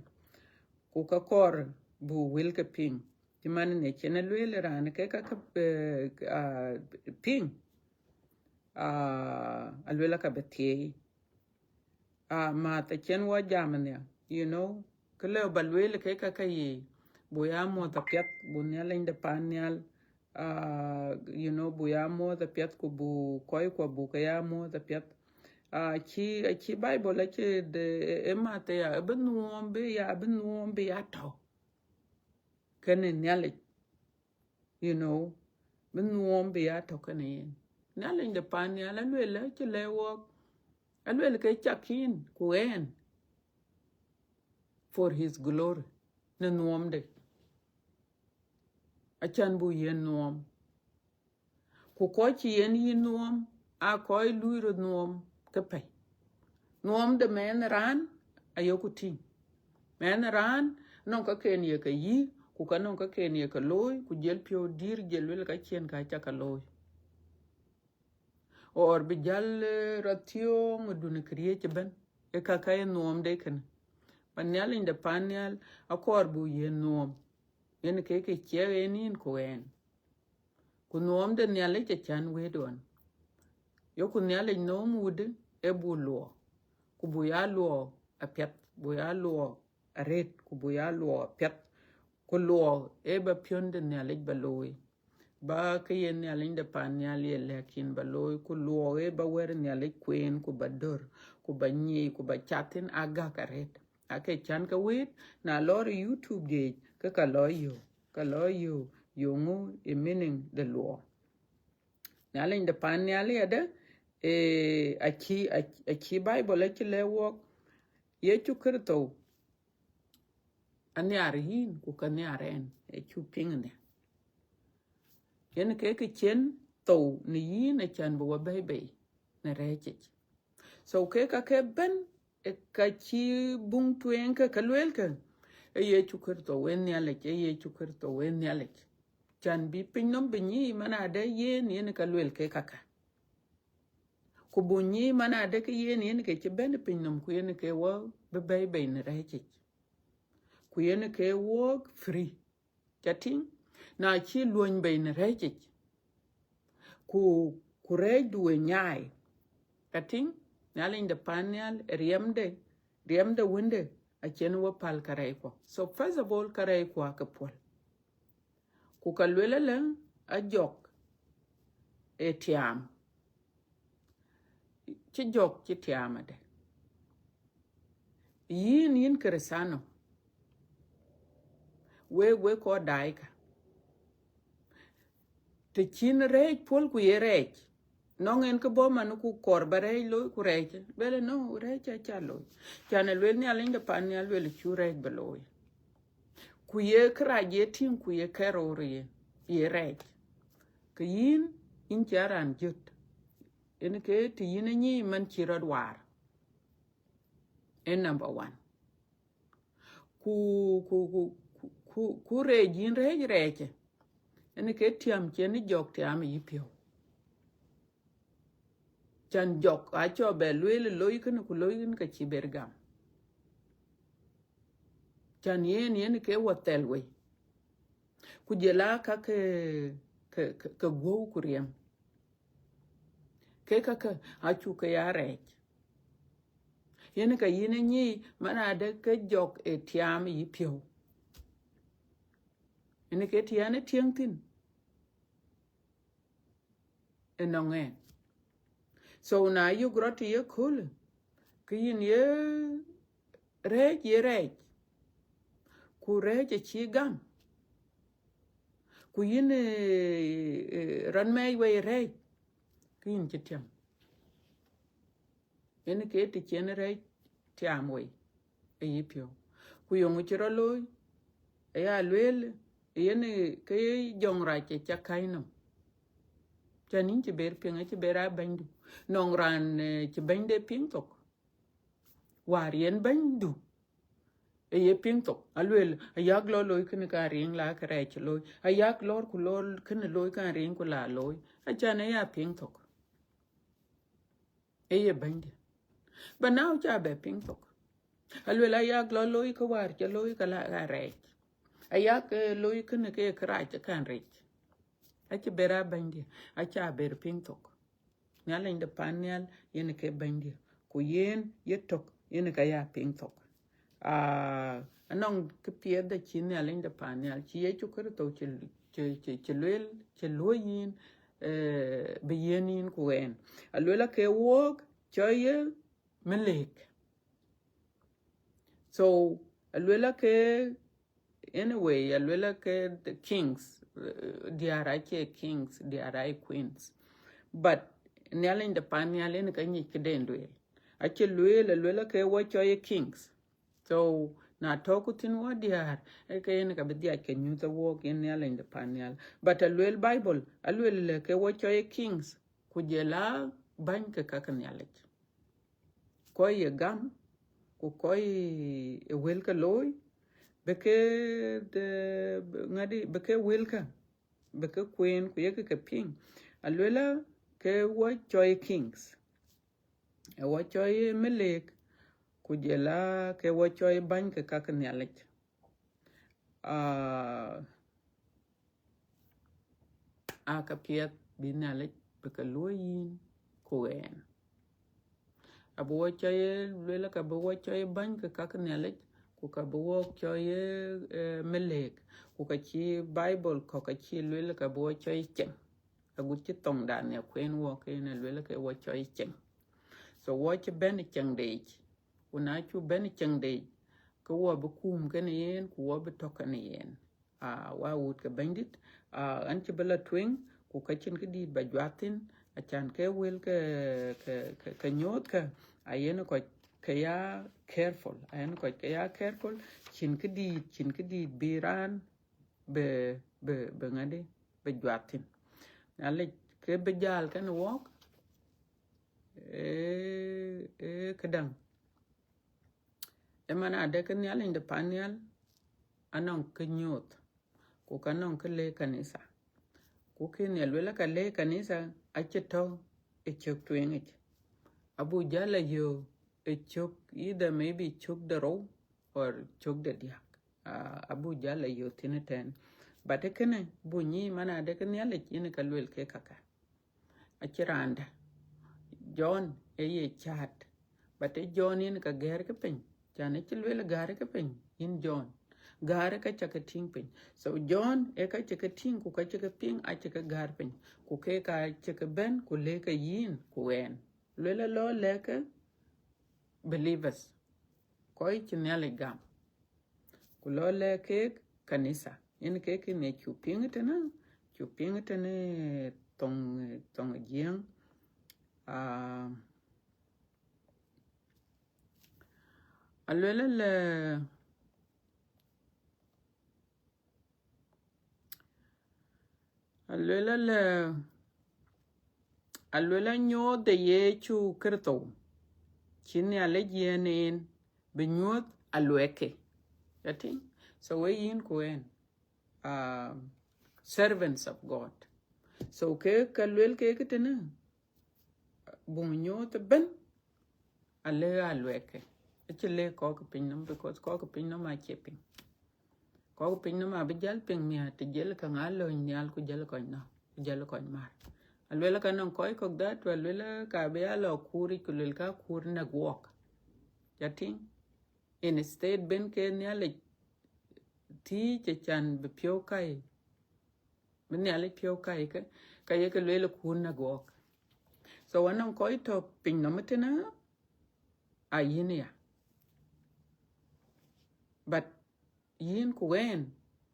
Ku ka kɔɔr bu wël ke piŋ. Cï man në cïn ë lueel raan ke ka, ka, eh, ah, piŋ. Ah, aluel ka bï thiëëi. Ah, mäth acïn wɔ jam nhial, you know, kë lëu ba lueel ke ka ka yic, bu ya muɔ̈th apiɛth, bu Nhialic de pan nhial, Ah, you know, bu ya muɔ̈th apiɛth, ku bu kɔc kuɔ bu ke ya muɔ̈th apiɛth. Ah, ci, ci Bible acï de, e, e math ya, e bï nuɔɔm bï ya, e bï nuɔɔm bï ya tɔ̈ kenë Nhialic, you know, bï nuɔɔm bï ya tɔ̈ kenë yen. Nhialic de pan nhial aluel, acï lɛ̈k wɔk, aluel ke cak yïn ku ɣɛn for his glory, në nuɔɔmde. Acan bu yen nuɔɔm. Ku kɔc cï yen yï nuɔɔm, aa kɔc lui röt nuɔɔm ke pɛ̈i. Nuɔɔm de mɛnh raan ayoku tïŋ. Mɛnh raan nɔŋ kaken ye ke yï, ku ka nɔŋ kaken ye ke looi, ku jël piɔ̈u dïr, jël luel ka cïn ka ca ke looi. Or bï jäl, eh, rɔt thiöŋ ë dun ë këriëëc ëbɛ̈n. Ee ka ka ye nuɔɔmde kënë. Ba Nhialic de pan nhial akɔɔr bu yen nuɔɔm. Yen ke ke ciɛk en yïn ku ɣɛn. Ku nuɔɔm de Nhialic acan wëët ɣɔn. Yoku Nhialic nuɔɔm wudë, e bu luɔɔk. Ku bu ya luɔɔk apiɛth, bu ya luɔɔk arëët, ku bu ya luɔɔk apiɛth. Ku luɔɔk e ba piɔ̈n de Nhialic ba looi. Ba ke ye Nhialic de pan nhial ye lɛ̈k yïn ba looi, ku luɔɔk e ba wɛ̈t Nhialic kueen, ku ba dör, ku ba nyic, ku ba cath thïn agäk arëët. Ake can ke wëët, na lɔɔr ë YouTube geec, ke ka lɔ yöök, ka lɔ yöök, yöök ŋö ë meaning de luɔɔk. Nhialic de pan nhial yadë, eh, acï, acï, acï Bible acï lɛ̈k wɔk, Yecu Kërtho anhiar yïn, ku ka nhiar ɛn, ë cuk piŋ ënë. Yen ke ke cien thou në yïn acan bï wa bɛ̈i bei në rɛ̈ɛ̈cic. So ke ka ke bɛ̈n, e ka cï buŋ tueŋ ke ka lueel ke, e Yecu Kërtho wën Nhialic, e Yecu Kërtho wën Nhialic. Can bï piny nɔm bï nyic man adë yen, yen ka lueel ke kaka. Ku bu nyic man adë ke yen, yen ke cï bɛ̈n piny nɔm, ku yen ke wa bï bɛ̈i bei në rɛ̈ɛ̈cic. Ku yen ke wɔk free. Ca tïŋ, na cï luɔny bei në rɛ̈ɛ̈cic, ku, ku rɛ̈ɛ̈cdu ë nyaai. Ca tïŋ, Nhialic de pan nhial, riɛmde, riɛmde wënde, acïn we päl karɛckuɔ. So first of all, karɛckuɔ ke puɔl. Ku ka luel ëlë, ajɔk ë tiaam. Cï jɔk cï tiaam adë. Yïn, yïn Kërëthäno, wek, wek kɔc daai ka. Të cïn rɛ̈ɛ̈c puɔl ku ye rɛ̈ɛ̈c, nɔŋ en kë bɔ̈ man ku kɔɔr ba rɛ̈ɛ̈c looi ku rɛ̈ɛ̈c, lueel ënɔ rɛ̈ɛ̈c aca looi. Can ë lueel Nhialic de pan nhial lueel cu rɛ̈ɛ̈c ba looi. Ku ye kërac ye tïŋ ku ye kɛ̈r roor ye, ye rɛ̈ɛ̈c. Ke yïn, yïn cia raan jöt. Yen ke të yïn ë nyic man cï rɔt waar. Ee number one. Ku, ku, ku, ku, ku, ku rɛ̈ɛ̈c yïn rɛ̈ɛ̈c rɛ̈ɛ̈cë. Yen ke tiam cïn jɔk tiam yï piɔ̈u. Can jɔk acɔ bɛ lueel loi kënë ku loi kënë ka cï ber gam. Can yen, yen ke wa thɛl wei. Ku jël a ka ke, ke, ke, ke guɔ̈u ku riɛm. Ke ka ke acuk ke ya rɛ̈ɛ̈c. Yen ka yïn ë nyic man adë ke jɔk ë tiam yï piɔ̈u. Yen ke tiɛn ë tiɛŋ thïn. Ënɔŋ ɛn. So na yök rɔt të ye köölë, ke yïn ye rɛ̈ɛ̈c, ye rɛ̈ɛ̈c. Ku rɛ̈ɛ̈c acï gam. Ku yïn, eh, eh, rɔt mɛɛc wei rɛ̈ɛ̈c, ke yïn cï tiam. Yen ke të cïn rɛ̈ɛ̈c tiam wei ë yï piɔ̈u. Ku yöŋ cï rɔt looi, aya lueel, yen ke jɔŋrac ë ca käc nɔm. Can yïn cï ber piŋ, acï ber a bɛ̈nydu. Nɔŋ raan, eh, cï bɛ̈nyde piŋ thok. Wäär yen bɛ̈nydu ë ye piŋ thok, alueel, ayak lɔ looi kënë ka riŋ la kërɛɛc looi. Ayak lɔɔr ku lɔɔr kënë looi ka riŋ ku la looi. Acan aya piŋ thok. Ë ye bɛ̈nydiɛ̈. But now ca bɛ piŋ thok. Alueel ayak lɔ looi kë wäär ca looi ka la ka rɛɛc. Ayak, eh, looi kënë ke kërac kan rɛɛc. Acï ber a bɛ̈nydiɛ̈, aca ber piŋ thok. Nhialic de pan nhial yen ke bɛ̈nydiɛ̈. Ku yen ye tök yen ka ya piŋ thok. Ah, anɔŋ kë piɛth da cï Nhialic de pan nhial, cï Yecu Kërtho cï, cï, cï, cï lueel, cï luɔ̈i yïn, eh, bï yiën yïn ku ɣɛn. Alueel ake wok cɔl ye Melek. So, alueel ake, anyway, alueel ake the kings, eh, diäär acie kings, diäär aa queens. But Nhialic de pan nhial yen ka nyic këden lueel. Acï lueel, alueel ake wok cɔl ye kings. So, na tɔ̈ ku thïn wok diäär, ee ke yen ka bï dhiac ke nyuth ë wok yen Nhialic de pan nhial. But alueel Bible, alueel le ke wok cɔl ye kings, ku jɔl a bäny ke ka ke Nhialic. Kɔc ye gam, ku kɔc ë wëlke looi, bï ke, de, ŋadï, bï ke wëlke, bï ke kueen, ku yekë ke piŋ. Alueel ke wok cɔl ye kings. Ee wok cɔl ye Melek, ku jɔl a ke wok cɔl ye bäny ke ka ke Nhialic. Ah, aa ka piɛth bï Nhialic bï ke luɔ̈i yïn ku ɣɛn. Abï wok cɔl ye, lueel ka bï wok cɔl ye bäny ke ka ke Nhialic, ku ka bï wok cɔl ye, eh, Melek, ku ka cï Bible kɔ̈k ka cï lueel ka bï wok cɔl ye cieŋ. Agut cï thoŋdan ya kueen wok yen alueel ke wok cɔl ye cieŋ. So wok cï bɛ̈n ë cieŋ de yic. Ku na cuk bɛ̈n ë cieŋ de yic, ke wok bï kum kenë yen, ku wok bï tɔ̈ kenë yen. Ah, wok wut ke Bɛ̈nydït, ah, ɣɛn cï bï la tueŋ, ku ka cïn këdït ba juak thïn, acan ke wël ke, ke, ke, ke nyuɔɔth ke, ayen kɔc ke ya careful, ayen kɔc ke ya careful, cïn këdït, cïn këdït bï raan bï, bï, bï ŋadï, bï juak thïn. Nhialic ke bï jäl kenë wok, ee, ee, këdäŋ. Ëmën adë ke Nhialic de pan nhial, anɔŋ kë nyuɔɔth, ku ka nɔŋ kë lëk kanitha. Ku kën ye lueel ka lëk kanitha, acï tɔ̈ ë cök tueŋic. Abuk jäl a yök ë cök, either maybe cök de rou or cök de diäk. Ah, abuk jäl a yök thïn ëtɛ̈ɛ̈n. But ë kënë, buk nyic man adë ke Nhialic yen ka lueel ke kaka. Acï raan dɛ̈. John ë ye caat. But ë John yen ka gɛ̈ɛ̈r ke piny. Can ë cï lueel gäär ke piny, yïn John. Gäär ka ca ke tïŋ piny. So John ë ka ca ke tïŋ, ku ka ca ke piŋ, acï ke gäär piny. Ku ke ka ca ke bɛ̈n, ku lëk ke yïn, ku ɣɛn. Lueel alɔ lɛ̈k ke believers. Kɔc cï Nhialic gam. Ku lɔ lɛ̈k keek kanitha. Yen kek kën ë cuk piŋ tënë, cuk piŋ tënë thoŋ, thoŋ Jiëëŋ. Ah, alueel le, alueel le, alueel nyuɔɔth de Yecu Kërtho, cï Nhialic yiën en, bï nyuɔɔth aluɛɛkke. Ca tïŋ? So we yïn ku ɣɛn, ah, servants of God. So ke ka lueel kek tënë, buk nyuɔɔth ëbɛ̈n, alëk aluɛɛkke. Acï lëk kɔc ke pinynhom, because kɔc ke pinynhom acie piŋ. Kɔc ke pinynhom abï jäl piŋ miäk të jiël käŋ aa lööny nhial ku jäl kɔc nɔ̈k, ku jäl kɔc mar. Alueel ka nɔŋ kɔc kɔ̈k that, alueel ka bï ya lɔ kuur yic ku lueel ka kuur näk wok. Ca tïŋ? Instead ben ke Nhialic thiëëc acan bï piɔ̈u kai, bï Nhialic piɔ̈u kai ke, ka ye ke lueel kuur näk wok. So anɔŋ kɔc tɔ̈ pinynhom tënë, a yïn ya. But yïn ku ɣɛn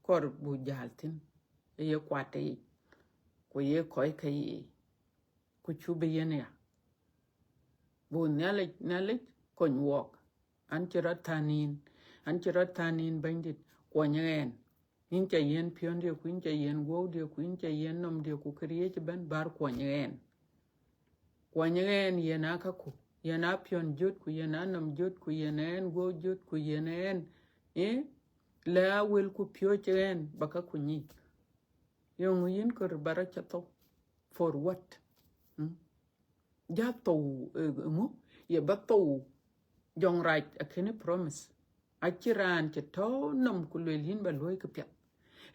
kɔɔr buk jäl thïn, ë ye kuat yic, ku ye kɔc ke yiic, ku cuk bï yen ya. Buk Nhialic, Nhialic kony wok. An cï rɔt thäŋ yïn, an cï rɔt thäŋ yïn Bɛ̈nydït, kuɔny ɣɛn. Yïn ca yiën piɔ̈ndiɛ̈, ku yïn ca yiën guɔ̈udiɛ̈, ku yïn ca yiën nɔmdiɛ̈, ku këriëëc ëbɛ̈n bär kuɔny ɣɛn. Kuɔny ɣɛn, yiën aa käkku, yiën aa piɔ̈n jöt, ku yiën aa nɔm jöt, ku yiën ɣɛn guɔ̈u jöt, ku yiën ɣɛn, ë, lɛ̈k aa wëlku piööc ɣɛn ba käkku nyic. Yeŋö yïn kɔɔr ba rɔt ca thou? For what? Mm? Ja thou, eh, ŋö? Ye ba thou, jɔŋrac akënë promise. Acïn raan cï tɔ̈ nɔm ku lueel yïn ba luɔ̈i këpiɛth.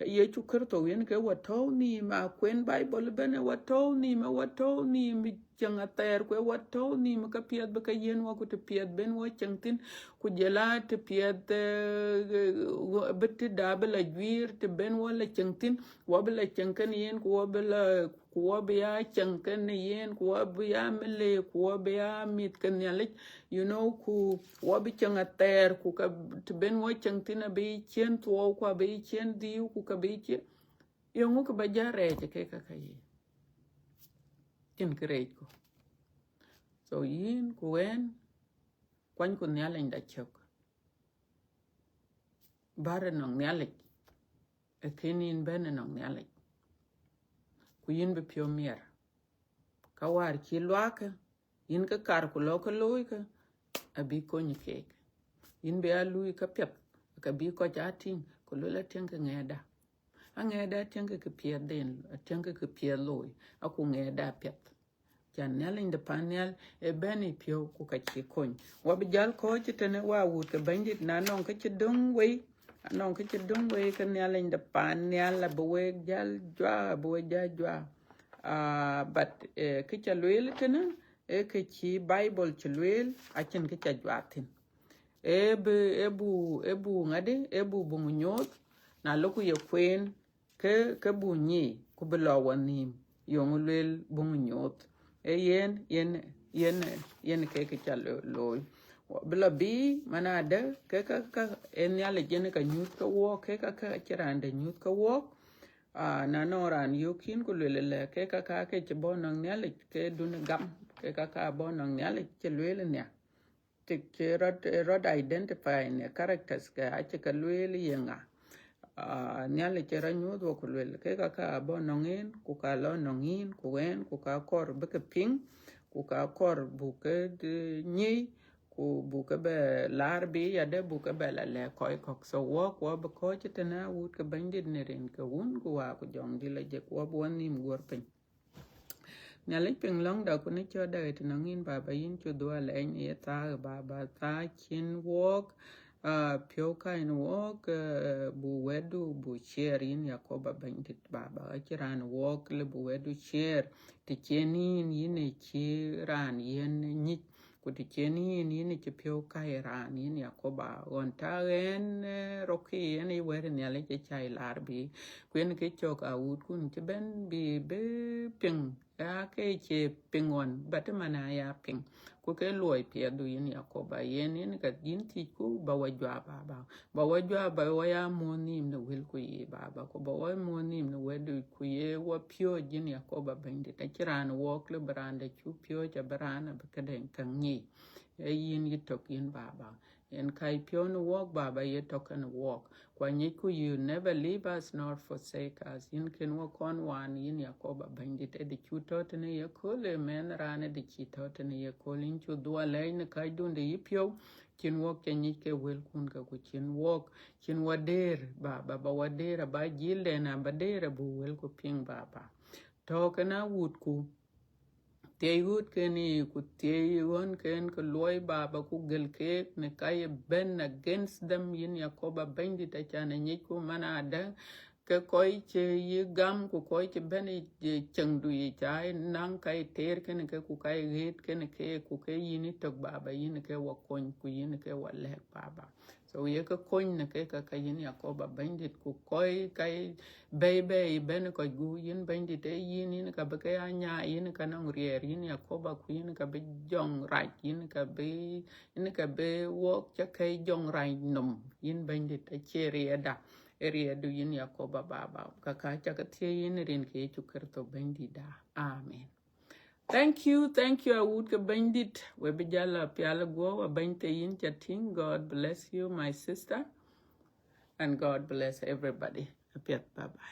Yecu Kërtho yen ke wɔ tɔ̈u nhïïm, akuën Baibol ëbɛ̈n ë wɔ tɔ̈u nhïïm, ë wɔ tɔ̈u nhïïm, cieŋ athɛɛr ku ë wɔ tɔ̈u nhïïm, ke piɛth bï ke yiën wɔ, ku të piɛth ben wɔ cieŋ thïn, ku jɔl a të piɛth, eh, bï tëda bï la juiir, të ben wɔ la cieŋ thïn, wɔ bï la cieŋ kenë yen, ku wɔ bï la, ku wɔ bï ya cieŋ kenë yen, ku wɔ bï ya mïlëë, ku wɔ bï ya mïth ke Nhialic, you know, ku wɔ bï cieŋ athɛɛr, ku ka të ben wɔ cieŋ thïn abï ciën thuɔɔu, ku abï ciën dhiu, ku ka bï ciën, yeŋö kë ba ja rɛɛc ke ka ka ye? Cïn kë rɛɛcku. So yïn ku ɣɛn, kuanyku Nhialicda cök. Bär ënɔŋ Nhialic, ë kën yïn bɛ̈n ënɔŋ Nhialic, ku yïn bï piɔ̈u miɛr. Ka wäär cï luaakë, yïn ke kar ku lɔ ke looi ke, abï kony keek. Yïn bï a luui ke piɛth, ke bï kɔc a tïŋ, ku luel atiɛŋ ke ŋɛɛda. Aŋɛɛda atiɛŋ ke kë piɛth den, atiɛŋ ke kë piɛth looi, aku ŋɛɛda piɛth. Can Nhialic de pan nhial ë bɛ̈n ë piɔ̈u ku ka cï kony. Wɔ bï jäl kɔ̈ɔ̈c tënë wä wut ke Bɛ̈nydït, na nɔŋ kë cï döŋ wei, anɔŋ kë cï döŋ wei ke Nhialic de pan nhial abï wek jäl juak, abï wek jäl juak. Ah, but, eh, kë ca lueel tënë, ee kë cï Baibol cï lueel, acïn kë ca juak thïn. Ee bï, ee bu, ee bu ŋadï, ee bu buŋ nyuɔɔth, na lɔku ye kueen, ke, ke bu nyic, ku bï lɔ wɔ nhïïm, yeŋö lueel buŋ nyuɔɔth. Ee yen, yen, yen, yen ke kë ca lo-, looi. Bï lɔ bï, man adë, ke ka, ka, ee Nhialic yen ka nyuth ke wɔɔk, ke ka, ka cï raan dë nyuth ke wɔɔk. Ah, na nɔŋ raan yök yïn ku lueel ëlë, ke ka, ka ke cï bɔ̈ nɔŋ Nhialic, ke dun gam, ke ka, ka bɔ̈ nɔŋ Nhialic, cï lueel nhial. Tik cï rɔt, rɔt identify në characters ke acï ke lueel ye ŋa. Ah, Nhialic cï rɔt nyuɔɔth wɔ ku lueel, ke ka, ka bɔ̈ nɔŋ yen, ku ka lɔ nɔŋ yïn, ku ɣɛn, ku ka kɔɔr bï ke piŋ, ku ka kɔɔr buk ke, eh, nyic, ku buk ke bɛ laar bï yadë, buk ke bɛ la lɛ̈k kɔc kɔ̈k. So wɔɔk, wɔ bï kɔ̈ɔ̈c tënë wut ke Bɛ̈nydït në rin ke Wun, ku Wä, ku Jɔŋdït Lajik, wɔ bï wɔ nhïïm guɔ̈r piny. Nhialic piŋ lɔ̈ŋda ku në cɔ̈tda ɣet nɔŋ yïn, Baba, yïn cuk dhuɔ̈k alɛɛc në ye thaa, Baba, thaa cïn wɔɔk, ah, piɔ̈u ka yïn wɔɔk, eh, bu wɛ̈tdu bu share yïn Yakoba Bɛ̈nydït, Baba, acïn raan wɔɔk lë bu wɛ̈tdu share, të cïn yïn, yïn ë cï raan yen nyic, ku të cïn yïn, yïn ë cï piɔ̈u ka ye raan yïn Yakoba, ɣɔn thaa ɣɛn, eh, rɔ̈kkï yen ë wɛ̈t Nhialic ë ca yï laar bï. Ku yen kë cök awutkun cï bɛ̈n bï, bï piŋ, aa, ke cie piŋ ɣɔn, but man aya piŋ. Ku ke luɔi piɛthdu yïn Yakoba, yen yïn ka yïn thiëcku ba wɔ juak, Baba. Ba wɔ juak, ba wɔ ya muɔ̈ɔ̈th nhïïm në wëlku yiic, Baba. Ku ba wɔ muɔ̈ɔ̈th nhïïm në wɛ̈tdu, ku ye wɔ piɔ̈ɔ̈c yïn Yakoba Bɛ̈nydït. Acïn raan wɔɔk lë bï raan dɛ̈ cuk piɔ̈ɔ̈c, abï raan abï këdɛ̈ŋ käŋ nyic. Ee yïn yï tök yïn, Baba. Yen ka yï piɔ̈u në wɔɔk, Baba, ye tɔ̈ kenë wɔɔk. Ku anyicku, you never leave us nor forsake us. Yïn kën wɔ kɔn waan, yïn Yakoba Bɛ̈nydït, ë dë cuk tɔ̈ tënë ye kööl, ee mɛnh raan ë dë cï tɔ̈ tënë ye kööl. Yïn cuk dhuɔ̈k alɛɛc në kacdun de yïpiɔ̈u, cïn wɔɔk ca nyic ke wëlkun ke, ku cïn wɔɔk, cïn wɔ dëër, Baba, ba wɔ dëër, aba jilden aba dëër, abuk wëlku piŋ, Baba. Tɔ̈ kenë awutku, thiëi ɣöötken yiic, ku thiëi ɣönken ke luɔi, Baba, ku gël keek në ka ye bɛ̈n against them, yïn Yakoba Bɛ̈nydït, acan anyicku man adë, ke kɔc cï yï gam, ku kɔc cï bɛ̈n ë cieŋdu yic, ca yï naŋ ka yï teer kenë ke, ku ka yï ɣëët kenë ke, ku ke yïn yï tök, Baba, yïn ke wɔ kony, ku yïn ke wɔ lɛ̈k, Baba. So ye ke kony në ke ka, ka yïn Yakoba Bɛ̈nydït, ku kɔc ka yï bɛ̈i bɛ̈i bɛ̈n kɔc gup, yïn Bɛ̈nydït, ee yïn, yïn ka bï ke ya nyaai, yïn ka nɔŋ riɛɛr, yïn Yakoba, ku yïn ka bï jɔŋ rac, yïn ka bï, yïn ka bï wɔɔk ca ke jɔŋ rac nɔm, yïn Bɛ̈nydït, acie riɛɛrda, ee riɛɛrdu yïn Yakoba, Baba. Ka, ka ca ke thiëëc yïn rin ke Yecu Kërtho Bɛ̈nydïtda. Amen. Thank you, thank you, awut ke Bɛ̈nydït. We bï jäl a pial guɔ̈p, a bɛ̈ny të yïn ca tïŋ. God bless you, my sister. And God bless everybody. Apiɛth, bye bye.